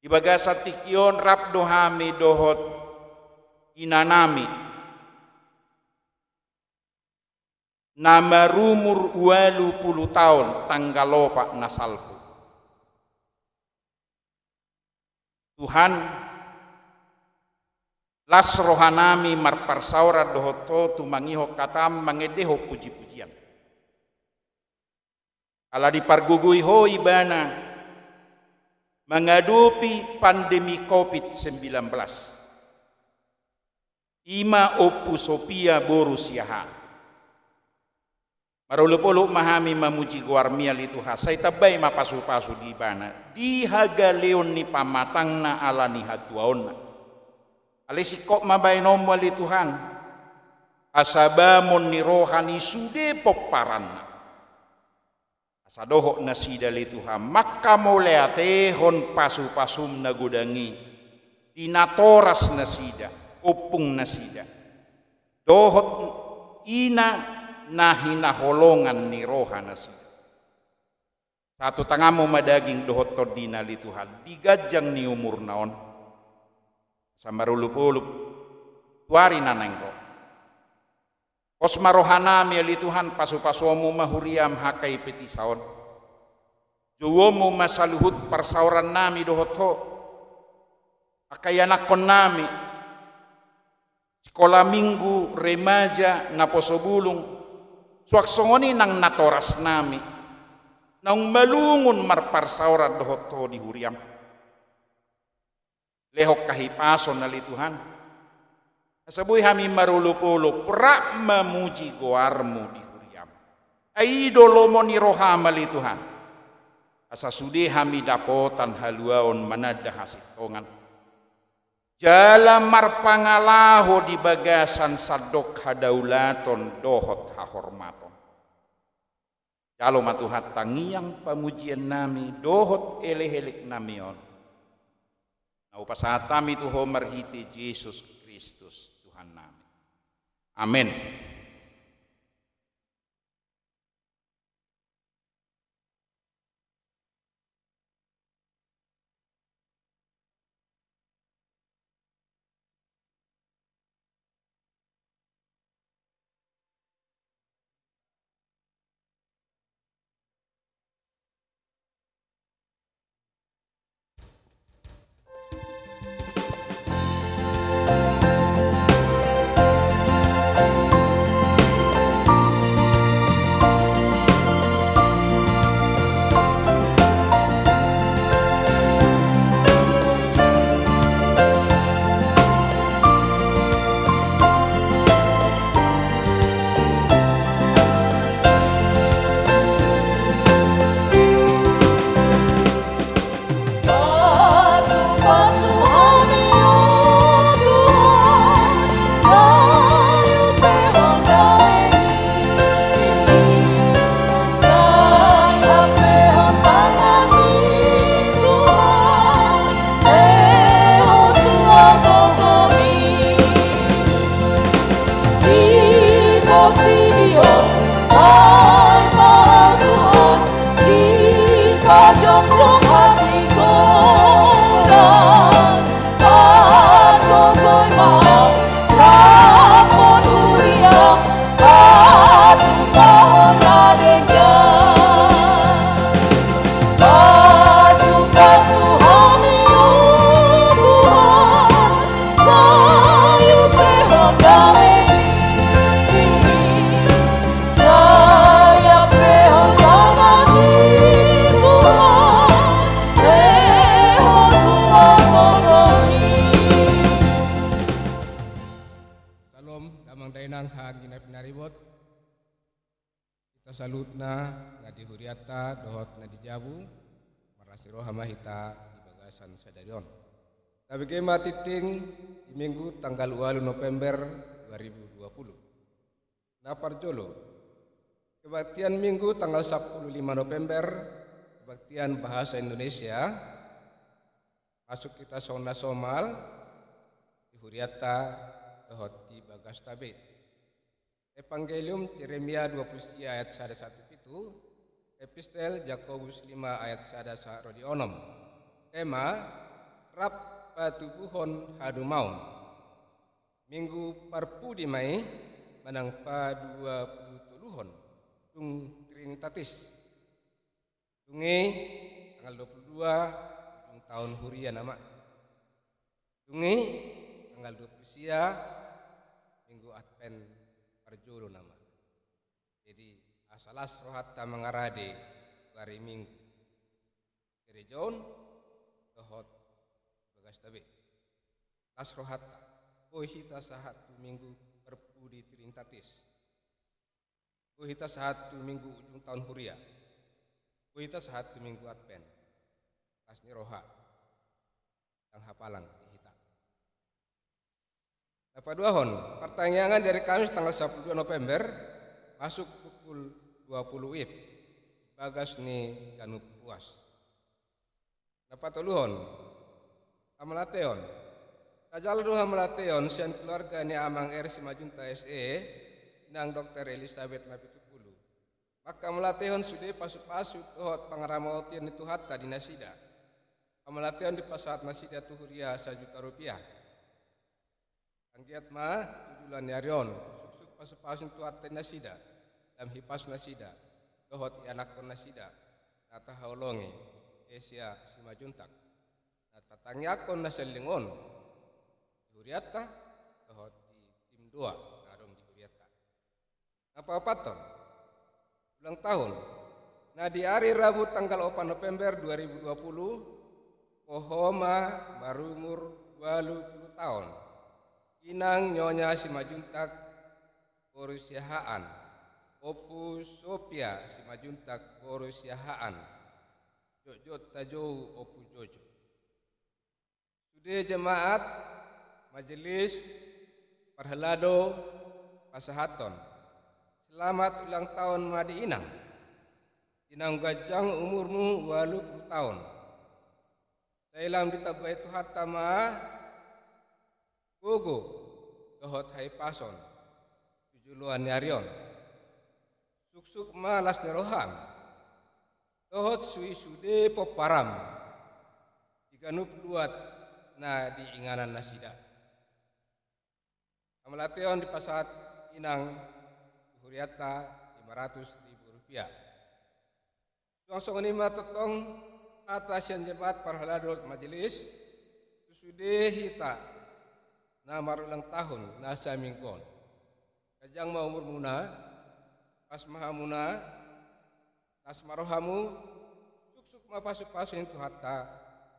Di bagasan tingki on rap do hami dohot inanami na marumur ualu pulu taon tanggal opat na salpu. Tuhan, las rohanami marparsaoran dohot Ho tumangihon hatam mangendehon puji-pujian. Ala dipargogoi Ho ibana mangadopi pandemi covid sembilan belas. I ma Ompu Sopia boru Siahaan. Marolop-olop ma hami mamuji goarmi ale Tuhan, sai tambai ma pasu-pasu di ibana di hagaleon ni pamatangna ala ni hatuaonna. Alai singkop ma baenonmu ale Tuhan, asa bamon ni roha ni sude pomparanna. Asa dohot nasida ale Tuhan manghamauliatehon pasu-pasum na godang i di natoras nasida, ompung nasida, dohot i na hinaholongan ni roha nasida. Sahat tu tanganmu ma daging dohot tondina ale Tuhan di ganjang ni umurna on. Asa marolop-olop tu ari na naeng ro. Pos ma rohanami ale Tuhan, pasu-pasuonmu ma huriam H K I P Tisa on. Jouonmu ma saluhut parsaorannami dohot Ho, angka ianakkonnami, sikola minggu, remaja, naposo bulung, suang songon i nang natorasnami naung malungun marparsaoran dohot Ho di huriam. Lehon hahipason ale Tuhan, asa boi hami marolop-olop rap mamuji goarmu di huriam. Ai i do lomo ni roham ale Tuhan, asa sude hami dapotan haluaon mananda hasintongan jala marpangalaho di bagasan sandok hadaulaton dohot hahormaton. Jalo ma Tuhan tangiang pamujiannami dohot elek-eleknami on, na hupasahat hami tu Ho marhite Jesus Kristus Tuhannami. Amen. Syalom, damang dainang, angka na pinaribot. Hita saluhutna na di hurianta dohot na di jabu, marlas ni roha ma hita di bagasan sadari on. Tabege ma tingting di Minggu tanggal ualu November dua ribu dua puluh. Na parjolo, kebaktian Minggu tanggal sampulu lima November, kebaktian bahasa Indonesia, masuk hita songon na somal di hurianta dohot di bagasta be. Evangelium Jeremia dua puluh sia ayat sada sahat tu pitu, Epistel Jakobus lima ayat sada sahat ro di onom. Tema: Rap patubuhon hadumaon. Minggu parpudi ma i, manang paduapulutoluhon dung Trinitatis. Dung i tanggal dua puluh dua ujung taon huria nama. Dung i tanggal dua puluh sia Minggu Advent parjolo nama. Jadi, asa las rohanta mangarade tu ari Minggu, gereja on dohot bagasta be. Las rohanta, boi hita sahat tu Minggu parpudi Trinitatis. Boi hita sahat tu Minggu ujung taon huria. Boi hita sahat tu Minggu Advent. Las ni roha. Ndang hapalang di hita. Na paduahon, partangiangan di ari Kamis tanggal sampulu dua November, masuk pukul dua puluh wib, bagas ni ganup ruas. Na patoluhon, hamauliateon. Tajalo do hamauliateon sian keluarga ni Amang R Simanjuntak S E, Inang Dokter Elisabet Napitupulu. Manghamauliatehon sude pasupasu dohot pangaramaotion ni Tuhanta di nasida. Hamauliateon dipasahat nasida tu huria sajuta rupiah. Anggiat ma tu joloan ni ari on, suksuk pasupasu ni Tuhanta di nasida, lam hipas nasida, dohot ianakhon nasida, na tahaholongi Kesia Simanjuntak, na tatangiangkon na saleleng on, di hurianta, dohot di tim doa, na adong di hurianta. Na paopathon, ulang tahun. Na di ari Rabu tanggal opat November dua ribu dua puluh, ho ma marumur ualu pulu taon. Inang Nyonya Simanjuntak boru Siahaan. Ompu Sopia Simanjuntak boru Siahaan. Jotjot ta jou Ompu Jojo. Sude jemaat, majelis, parhalado, pasahathon. Selamat ulang tahun ma di inang. Di naung ganjang umurmu ualu pulu taon. Sai lam ditambai Tuhanta ma gogo dohot hahipason tu joloan ni ari on. Suksuk ma las ni roham dohot suhi sude pomparam di ganup luat na di inganan nasida. Hamauliateon dipasahat inang tu hurianta lima ratus ribu rupiah. Suang songon i ma tongtong hata sian jemaat parhalado majelis, tu sude hita na marulang tahun na saminggu on. Ganjang ma umurmuna, pas ma hamuna, las ma rohamu, suksuk ma pasupasu ni Tuhanta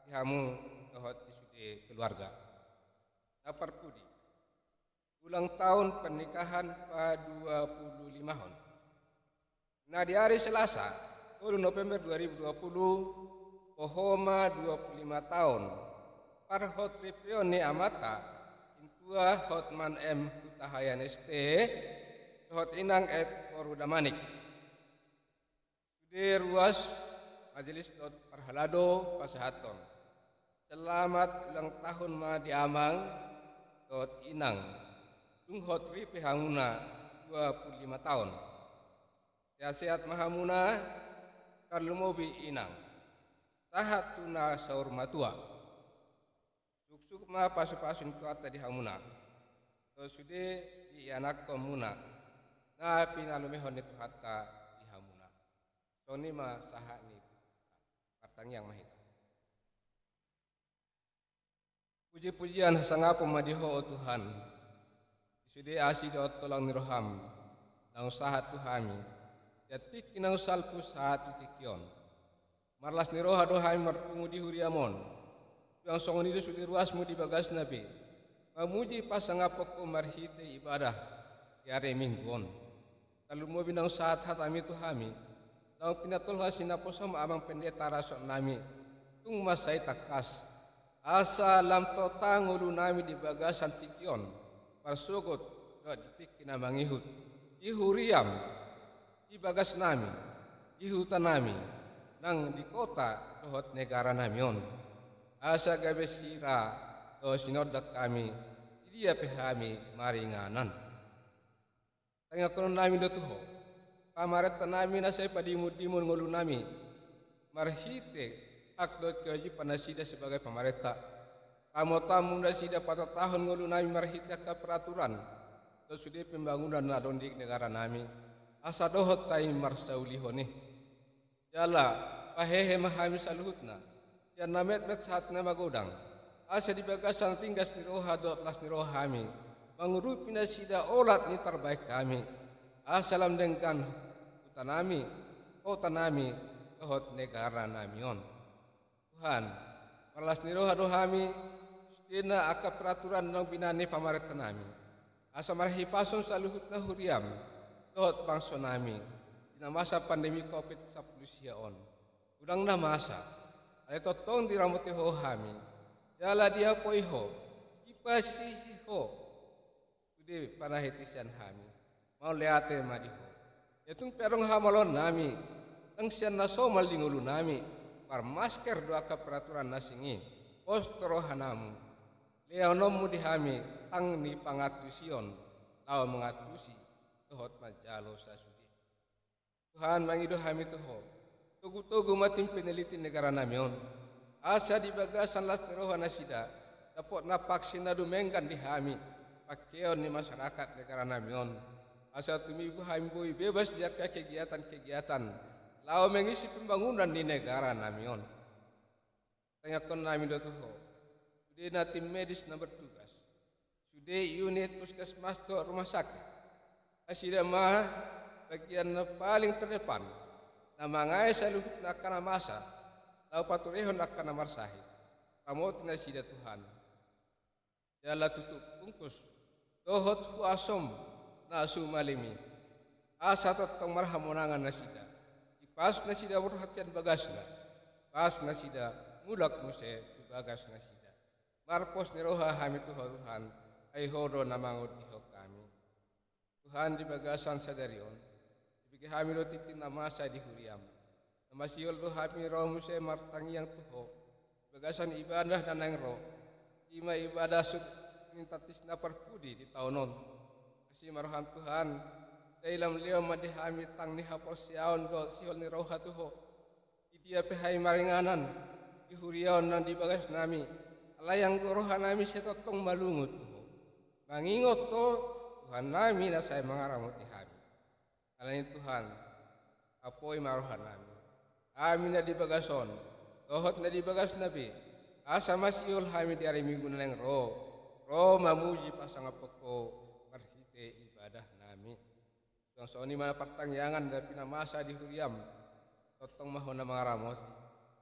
di hamu dohot di sude keluarga. Na parpudi, ulang tahun pernikahan paduapululimahon. Na di ari Selasa, tolu November dua ribu dua puluh, ho ma dua pulu lima taon parhotripeon ni amanta, Sintua Hotman M Hutahaean S T, dohot Inang F Korudamanik. Sude ruas majelis dohot parhalado pasahathon. Selamat ulang tahun ma di amang dohot inang. Dung hotripe hamuna dua pulu lima taon. Sehat-sehat ma hamuna, tarlumobi inang. Sahat tu na saur matua. Suksuk ma pasupasu ni Tuhanta di hamuna. Dohot sude di ianakhonmuna na pinalumehon ni Tuhanta di hamuna. Songon i ma sahat ni Tuhan. Martangiang ma hita. Puji-pujian hasangapon ma di Ho, o Tuhan. Di sude asi dohot tolang ni roham naung sahat tu hami, sian tingki naung salpu sahat tu tingki on. Marlas ni roha do hami marpungu di huriam on. Suang songon i do sude ruasmu di bagasna be, mamuji pasangaphon Ho marhite ibadah di ari Minggu on. Tarlumobi naung sahat hatami tu hami, naung pinatolhas ni naposom amang pendeta rasonami, tung mansai tangkas. Asa lam tota ngolunami di bagasan tingki on, parsogot dohot di tingki na mangihut. di huriam, di bagasnami, di hutanami, nang di kota dohot negaranami on. Asa gabe sira dohot sinondang hami, di dia pe hami maringanan. Tangiangkononnami do tu Ho, pamarentanami na sai padimundimun ngolunami, marhite hak dohot kewajiban nasida sebagai pamarenta. Ramotanmu nasida patatahon ngolunami marhite angka peraturan dohot sude pembangunan na adong di negaranami, asa dohot hami marsaulihon i. Jala pahehe ma hami saluhutna, sian na metmet sahat na magodang, asa di bagasan ringgas ni roha dohot las ni roha hami mangurupi nasida olat ni tarbaen hami, asa lam denggan hutanami, kotanami, dohot negaranami on. Tuhan, marlas ni roha do hami, sudena angka peraturan naung binahen ni pamarentanami, asa marhipason saluhutna huriam dohot bangsonami di na masa pandemi covid sampulu sia on. Godang na masa, alai tongtong diramoti Ho hami, jala diapoi Ho, dipasisi Ho, sude panahiti sian hami, mauliate ma di Ho. Ia tung pe adong hamaloonnami, ndang sian na somal di ngolunami, marmasker do angka peraturan na asing i, pos tu rohanami, lehononmu di hami tang ni pangantusion, laho mangantusi dohot manjalo sasude. Tuhan, mangido hami tu Ho, togutogu ma tingki peneliti negaranami on, asa di bagasan las ni roha nasida, dapot na vaksin na dumenggan di hami, pangkeon ni masyarakat negaranami on, asa tumibu hami boi bebas di angka kegiatan-kegiatan laho mangisi pembangunan ni negaranami on. Tangiangkonnami do tu Ho, sude na tim medis na bertugas, sude unit puskesmas dohot rumah sakit, nasida ma bagian na paling terdepan, na mangae saluhutna angka na masa, laho paturehon angka na marsahit. Ramoti nasida Tuhan. Jala tutup bungkus dohot huasom na sumallim i, asa tongtong marhamonangan nasida, dipasu nasida borhat sian bagasna, pasu nasida mulak muse tu bagas nasida. Marpos ni roha hami tu Ho Tuhan, ai Ho do na mangondihon hami. Tuhan, di bagasan sadari on, dibege hami do tingki na masa di huriam. Na masihol do hami ro muse martangiang tu Ho di bagasan ibadah na naeng ro, i ma ibadah sut ni taktis na parpudi di taon on. Asi ma roham Tuhan, sai lam lehon ma di hami tang ni haporseaon dohot sihol ni roha tu Ho. Di dia pe hami maringanan, di huria on nang di bagasnami, alai anggo rohanami sai tongtong malungun tu Ho, mangingot Ho, Tuhannami na sai mangaramoti hami. Alani Tuhan, apoi ma rohanami, hami na di bagas on dohot na di bagasna be, asa masihol hami di ari Minggu na naeng ro, ro mamuji pasangaphon Ho marhite ibadahnami. Suang songon i ma partangiangan na pinamasa di huriam, tongtong ma Ho na mangaramoti.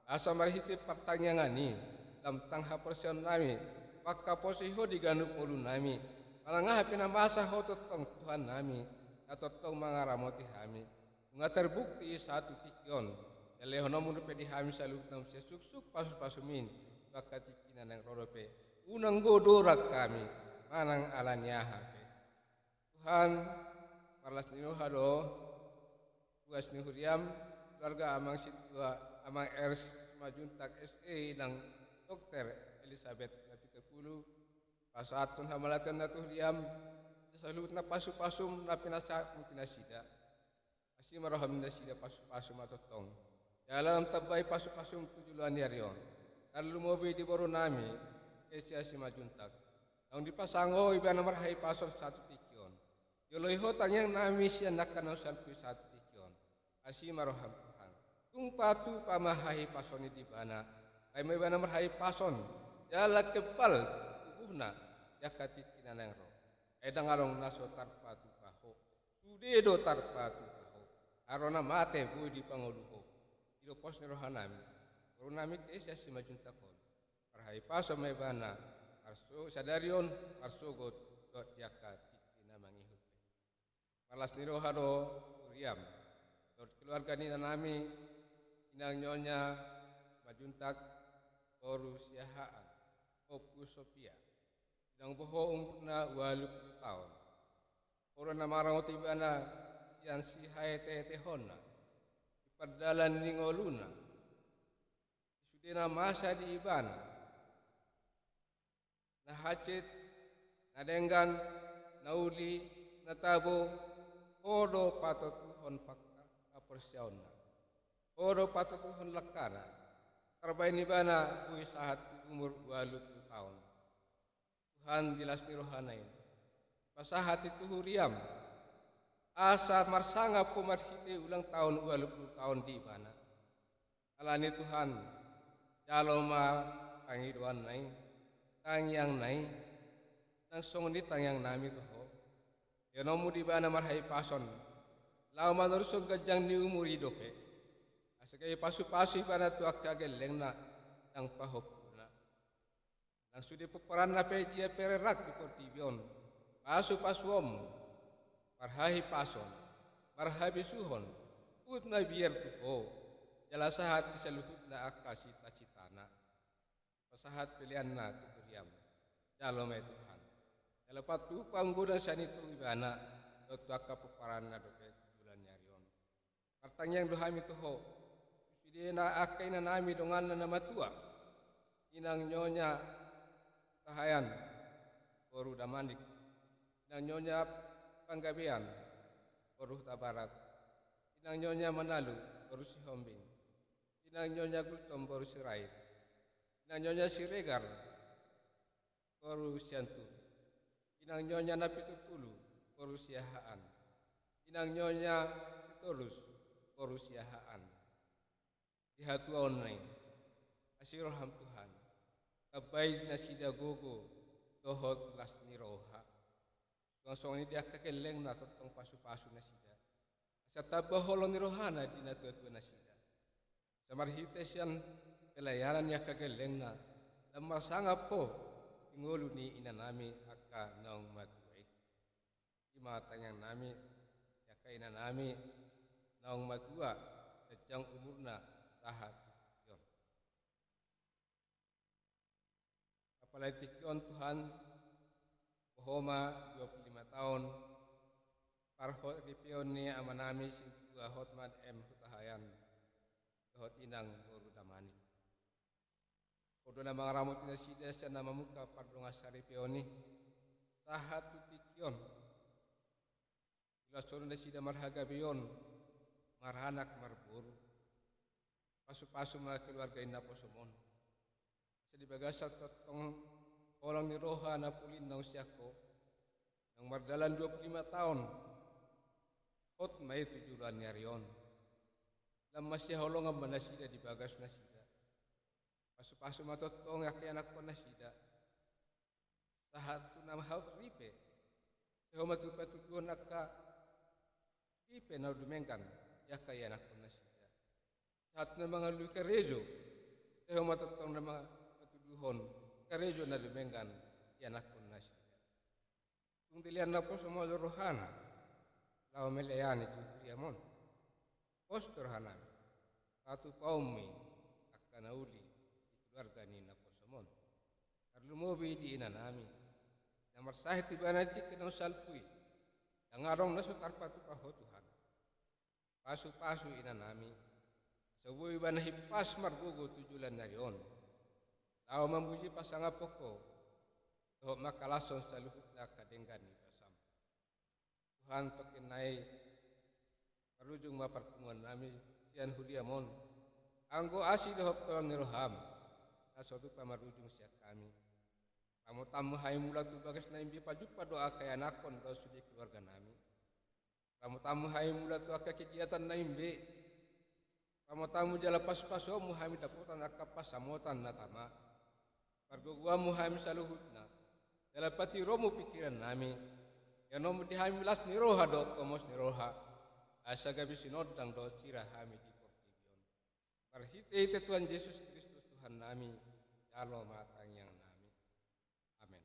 Asa marhite partangiangan i, lam tang haporseaonnami mangkaposi Ho di ganup ngolunami, manang aha pinamasa Ho tongtong Tuhannami, na tongtong mangaramoti hami. Nunga terbukti i sahat tu tingki on, lehononmu dope di hami saluhutna muse suksuk pasupasum i tu angka tingki na naeng ro dope, unang godang hami manang alani aha pe. Tuhan, marlas ni roha do, tugas ni huriam, keluarga Amang Sintua, Amang R. Simanjuntak S E, Inang Dokter Elisabeth Napitupulu, pasahathon hamauliateonna tu huriam, di saluhutna pasupasum na pinasahatmu tu nasida. Asi ma roham di nasida, pasupasu ma tongtong. Jala lam tambai pasupasum tu joloan ni ari on, tarlumobi di borunami Kesia Simanjuntak, naung dipasango ibana marhahipason sahat tu tingki on. Dioloi Ho tangiangnami sian angka na salpu i sahat tu tingki on. Asi ma roham Tuhan, tung patupa ma hahipason i di ibana, bahen ma ibana marhahipason jala kebal tubuhna di angka tingki na naeng ro. Ai ndang adong na so tarpatupa Ho. Sude do tarpatupa Ho. Haroro na mate boi dipangolu Ho. I do pos ni rohanami, borunami Kesia Simanjuntak on, marhahipason ma ibana, marso-, sadari on, marsogot dohot di angka tingki na mangihut be. Marlas ni roha do huriam dohot keluarga ni inanami, Inang Nyonya Simanjuntak, boru Siahaan, Ompu Sopia, naung boho umurna ualu pulu taon. Ho do na mangaramoti ibana sian sihaetehetehonna di pardalan ni ngoluna, di sude na masa di ibana, na hansit, na denggan, na uli, na tabo. Ho do patotuhon pangka-, haporseaonna. Ho do patotuhon langkana. Tarbahen ibana boi sahat tu umur ualu pulu taon. Tuhan, di las ni rohana i, pasahat i tu huriam, asa marsangap Ho marhite ulang taon ualu pulu taon di ibana. Alani Tuhan, jalo ma pangidoanna i, tangiangna i, nang songon i tangiangnami tu Ho. IanomMu di ibana marhahipason, laho manorushon ganjang ni umur i dope, asa gabe pasupasu ibana tu angka gellengna nang pahompuna. Nang sude pomparanna pe dia pe rerang di portibi on, pasupasuonMu, marhahipason, marhabisuhon, huhut mabiar tu Ho, jala sahat di saluhutna angka sitacitana. Pasahat peleanna tu huriam, jalo ma i Tuhan. Jala patupa anggo na sian i tu ibana, dohot tu angka pomparanna dope tu joloan ni ari on. Martangiang do hami tu Ho, tu sude na angka inanami donganna na matua, Inang Nyonya Hutahaean boru Damanik, Inang Nyonya Panggabean boru Hutabarat, Inang Nyonya Manalu boru Sihombing, Inang Nyonya Gultom boru Sirait, Inang Nyonya Siregar boru Siantur, Inang Nyonya Napitupulu boru Siahaan, Inang Nyonya Sitorus boru Siahaan. Di hatuaonna i, asi rohaM Tuhan, tambai nasida gogo dohot las ni roha. Suang songon i di angka gellengna, tongtong pasupasu nasida, asa tamba holong ni rohana di natuatua nasida. Asa marhite sian pelayanan ni angka gellengna, lam marsangap Ho di ngolu ni inanami angka naung matua i. I ma tangiangnami di angka inanami naung matua, ganjang umurna sahat tu tingki on. Apalagi tingki on Tuhan, Ho ma dua pulu lima taon, parhot ripeon ni amanami Sintua Hotman M Hutahaean dohot Inang boru Damanik. Ho do na mangaramoti nasida sian na mamungka pardongansaripeon i, sahat tu tingki on. Dilehon Ho do nasida marhagabeon, maranak marboru. Pasupasu ma keluarga i naposoM on. Asa di bagasan tongtong holong ni roha na polin naung sian Ho, naung mardalan dua pulu lima taon, hot ma i tu joloan ni ari on. Lam masihaholongan ma nasida di bagas nasida. Pasupasu ma tongtong angka ianakhon nasida. Sahat tu na hot ripe, sai Ho ma tu patuduhon angka ripe na dumenggan di angka ianakhon nasida. Sahat tu na mangalului karejo, sai Ho ma tongtong na ma-, patuduhon karejo na dumenggan di ianakhon nasida. Tung dilean naposoM on rohana, laho melayani tu huriaM on. Pos do rohanami, patupaonMu i angka na uli di keluarga ni naposoM on. Tarlumobi di inanami, na marsahit ibana di tingki naung salpu i, ndang adong na so tarpatupa Ho Tuhan. Pasupasu inanami, asa boi ibana himpas margogo tu joloan ni ari on, laho mamuji pasangaphon Ho, dohot mangkalashon saluhutna angka denggan ni basaM. Tuhan, tongkin nai marujung ma parpunguannami sian huriaM on, anggo asi dohot holong ni rohaM, na so tupa marujung sian hami. RamotanMu hami mulak tu bagas na imbe pajumpang dohot angka ianakhon dohot sude keluarganami. RamotanMu hami mulak tu angka kegiatan na imbe. RamotanMu jala pasupasuonMu hami dapotan angka pansamotan na tama. PargogoonMu hami saluhutna. Jala patiroMu pingkirannami. IanonMu di hami las ni roha dohot tomos ni roha, asa gabe sinondang dohot sira hami di portibi on. Marhitehite Tuhan Jesus Kristus Tuhannami, jalo ma tangiangnami. Amen.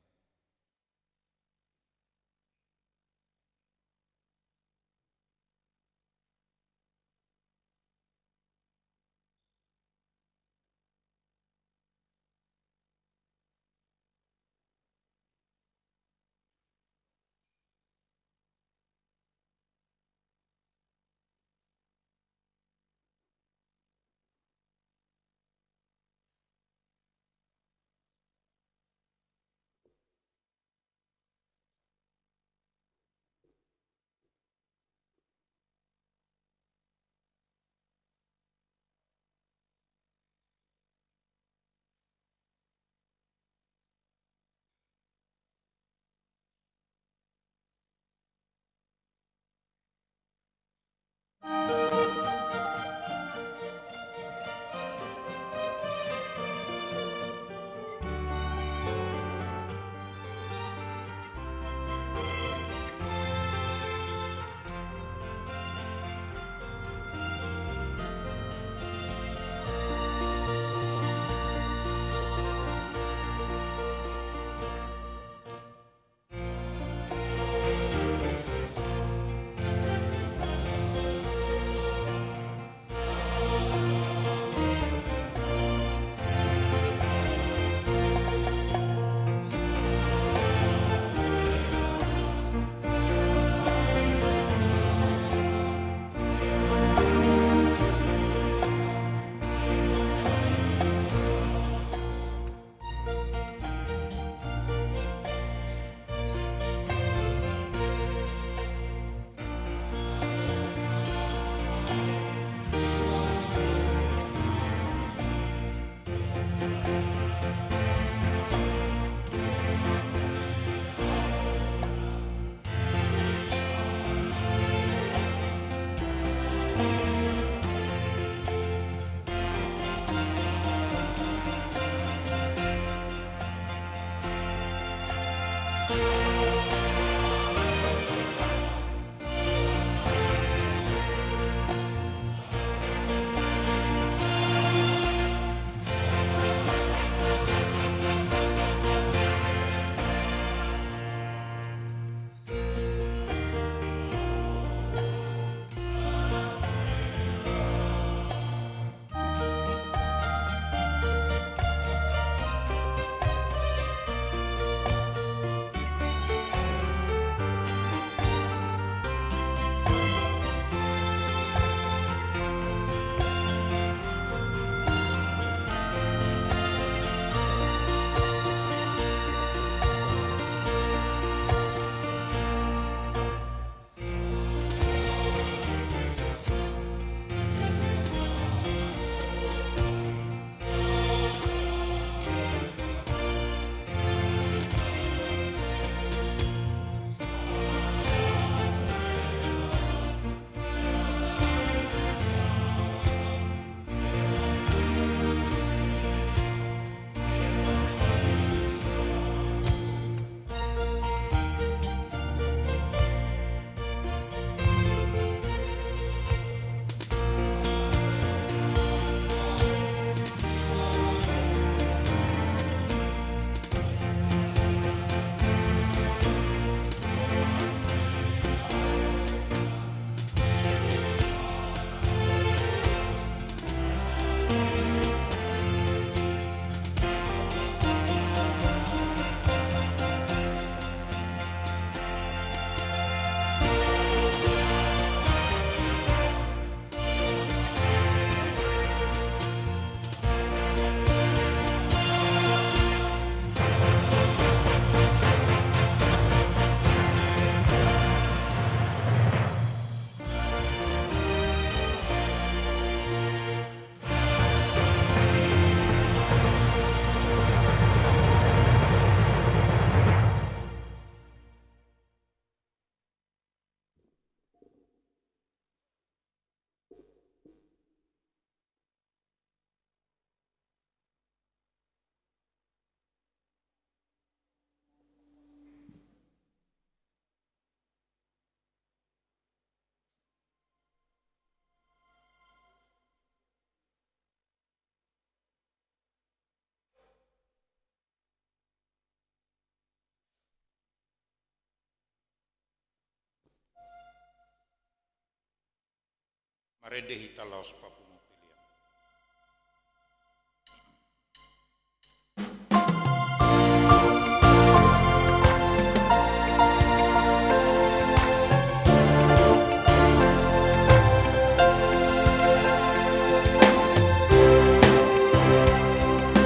Marende hita laos papungu pelean.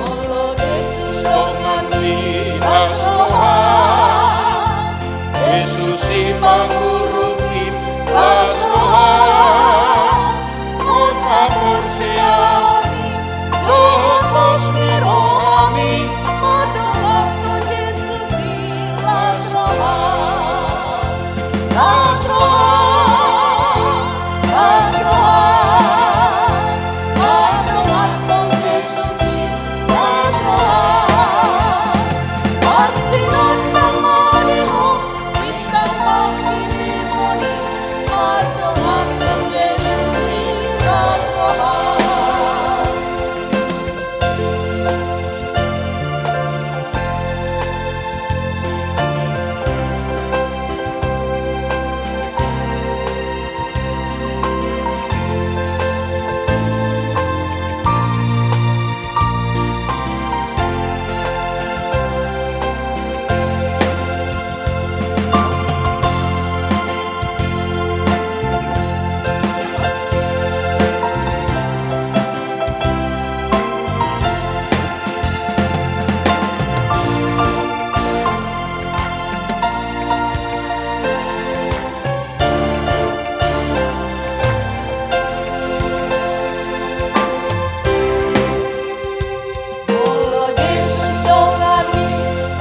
Olo Jesus donganmi, las roham. Jesus i pangurupi, las roham. Hot haporseaon i dohot pos ni rohami, mandongankon Jesus i, las roham. Las roham, las roham, mandongankon Jesus i, las roham. Marsinondang ma di ho, bintang pangkirimon i, mandongankon Jesus i, las roham. Olo Jesus donganmi,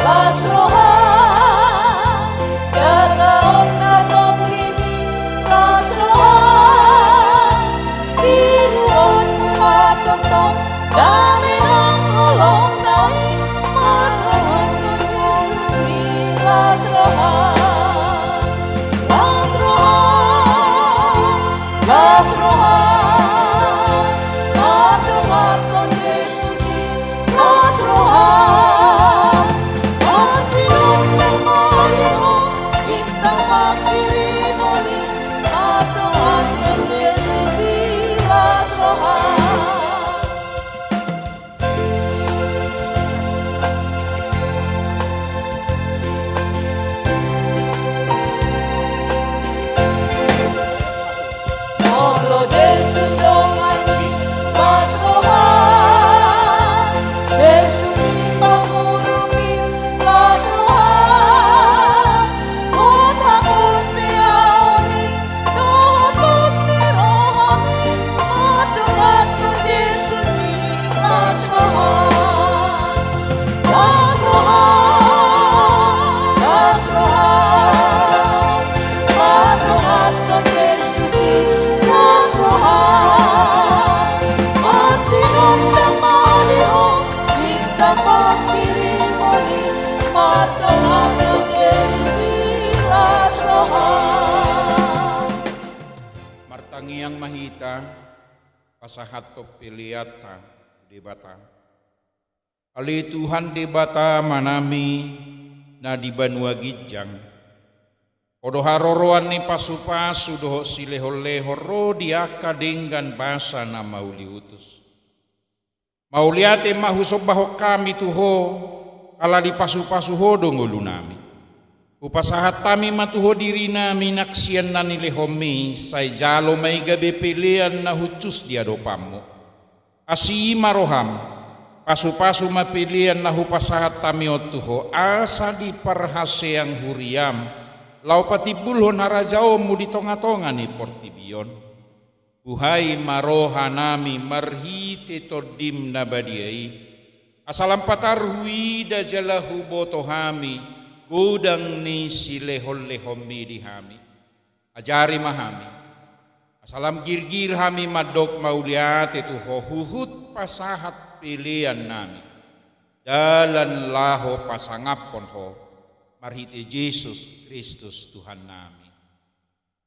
las roham. Jagaon na tonggi i, las roham. Tiruonmu ma tongtong dame nang holongna i, mandongankon Jesus i, las roham. Las roham, las roham, mandongankon Jesus i, las roham. Marsinondang ma di ho, bintang pangkirimon i, mandongankon Jesus i, las roham. Olo Jesus donganmi, las roham. Jesus i pangurupi, las roham. Hot haporseaon i dohot pos ni rohami, mandongankon Jesus i, las roham. Las roham, las roham, mandongankon Jesus i, las roham. Marsinondang ma di ho, bintang pangkirimon i, mandongankon Jesus i, las roham. Martangiang ma hita, pasahathon peleanta tu Debata. Ale Tuhan Debata Amanami na di banua ginjang, Ho do haroroan ni pasupasu dohot silehonlehon ro di angka denggan basa na mauliutus. Mauliate ma husombahon hami tu Ho, ala dipasupasu Ho do ngolunami. Hupasahat hami ma tu Ho dirinami nang sian na nilehonMi, sai jalo ma i gabe pelean na hushus di adopanMu. Asi ma rohaM, pasupasu ma pelean na hupasahat hami on tu Ho, asa diparhaseang huriaM, laho patimbulhon harajaonMu di tongatonga ni portibi on. Buhai ma rohanami marhite TondiM na badia i, asa lam patar huida jala huboto hami godang ni silehonlehonMi di hami. Ajari ma hami, asa lam girgir hami mandok mauliate tu Ho huhut pasahat peleannami, dalan laho pasangaphon Ho, marhite Jesus Kristus Tuhannami.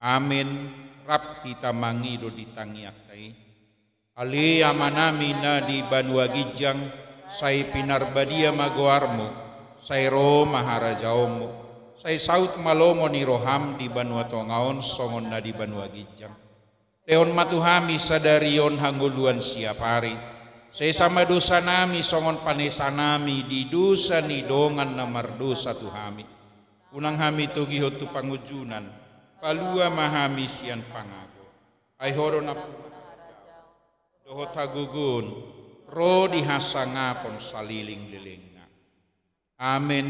Amen. Rap hita mangido di tangiangta i. Ale Amanami na di banua ginjang, sai pinarbadia ma goarMu, sai ro ma harajaonMu, sai saut ma lomo ni rohaM di banua tonga on songon na di banua ginjang. Lehon ma tu hami sadari on hangoluan siapari. Sesa ma dosanami songon panesanami di dosa ni dongan na mardosa tu hami. Unang hami togihon tu pangunjunan, palua ma hami sian pangago. Ai Ho do nampuna harajaon dohot hagogoon, ro di hasangapon salelenglelengna. Amen.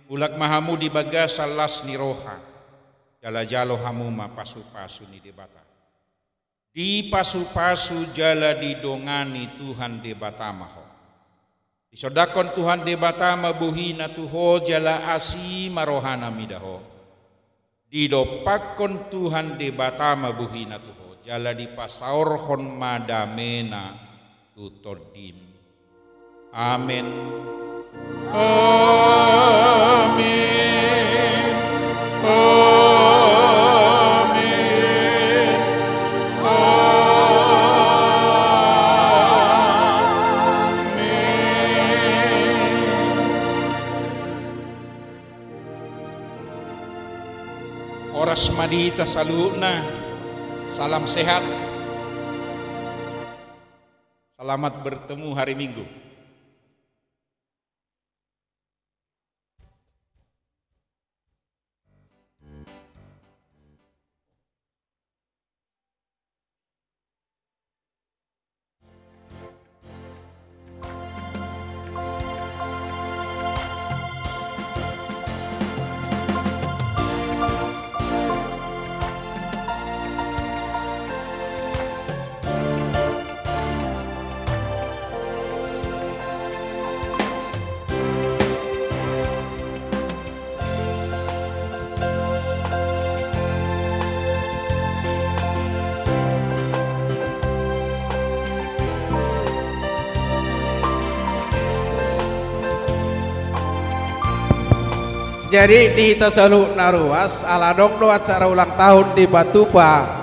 Mulak ma hamu di bagasan las ni roha, jala jalo hamu ma pasupasu ni Debata. Dipasupasu jala didongani Tuhan Debata ma ho. Disondangkon Tuhan Debata ma bohina tu ho jala asi ma rohana mida ho. Didompakkon Tuhan Debata ma bohina tu ho jala dipasaorhon ma damena tu tondim. Amen. Amen. Amen. Amen. Horas ma di hita saluhutna. Salam sehat. Selamat bertemu hari Minggu. Jadi di hita saluhutna ruas, ala adong do acara ulang tahun di Batupa,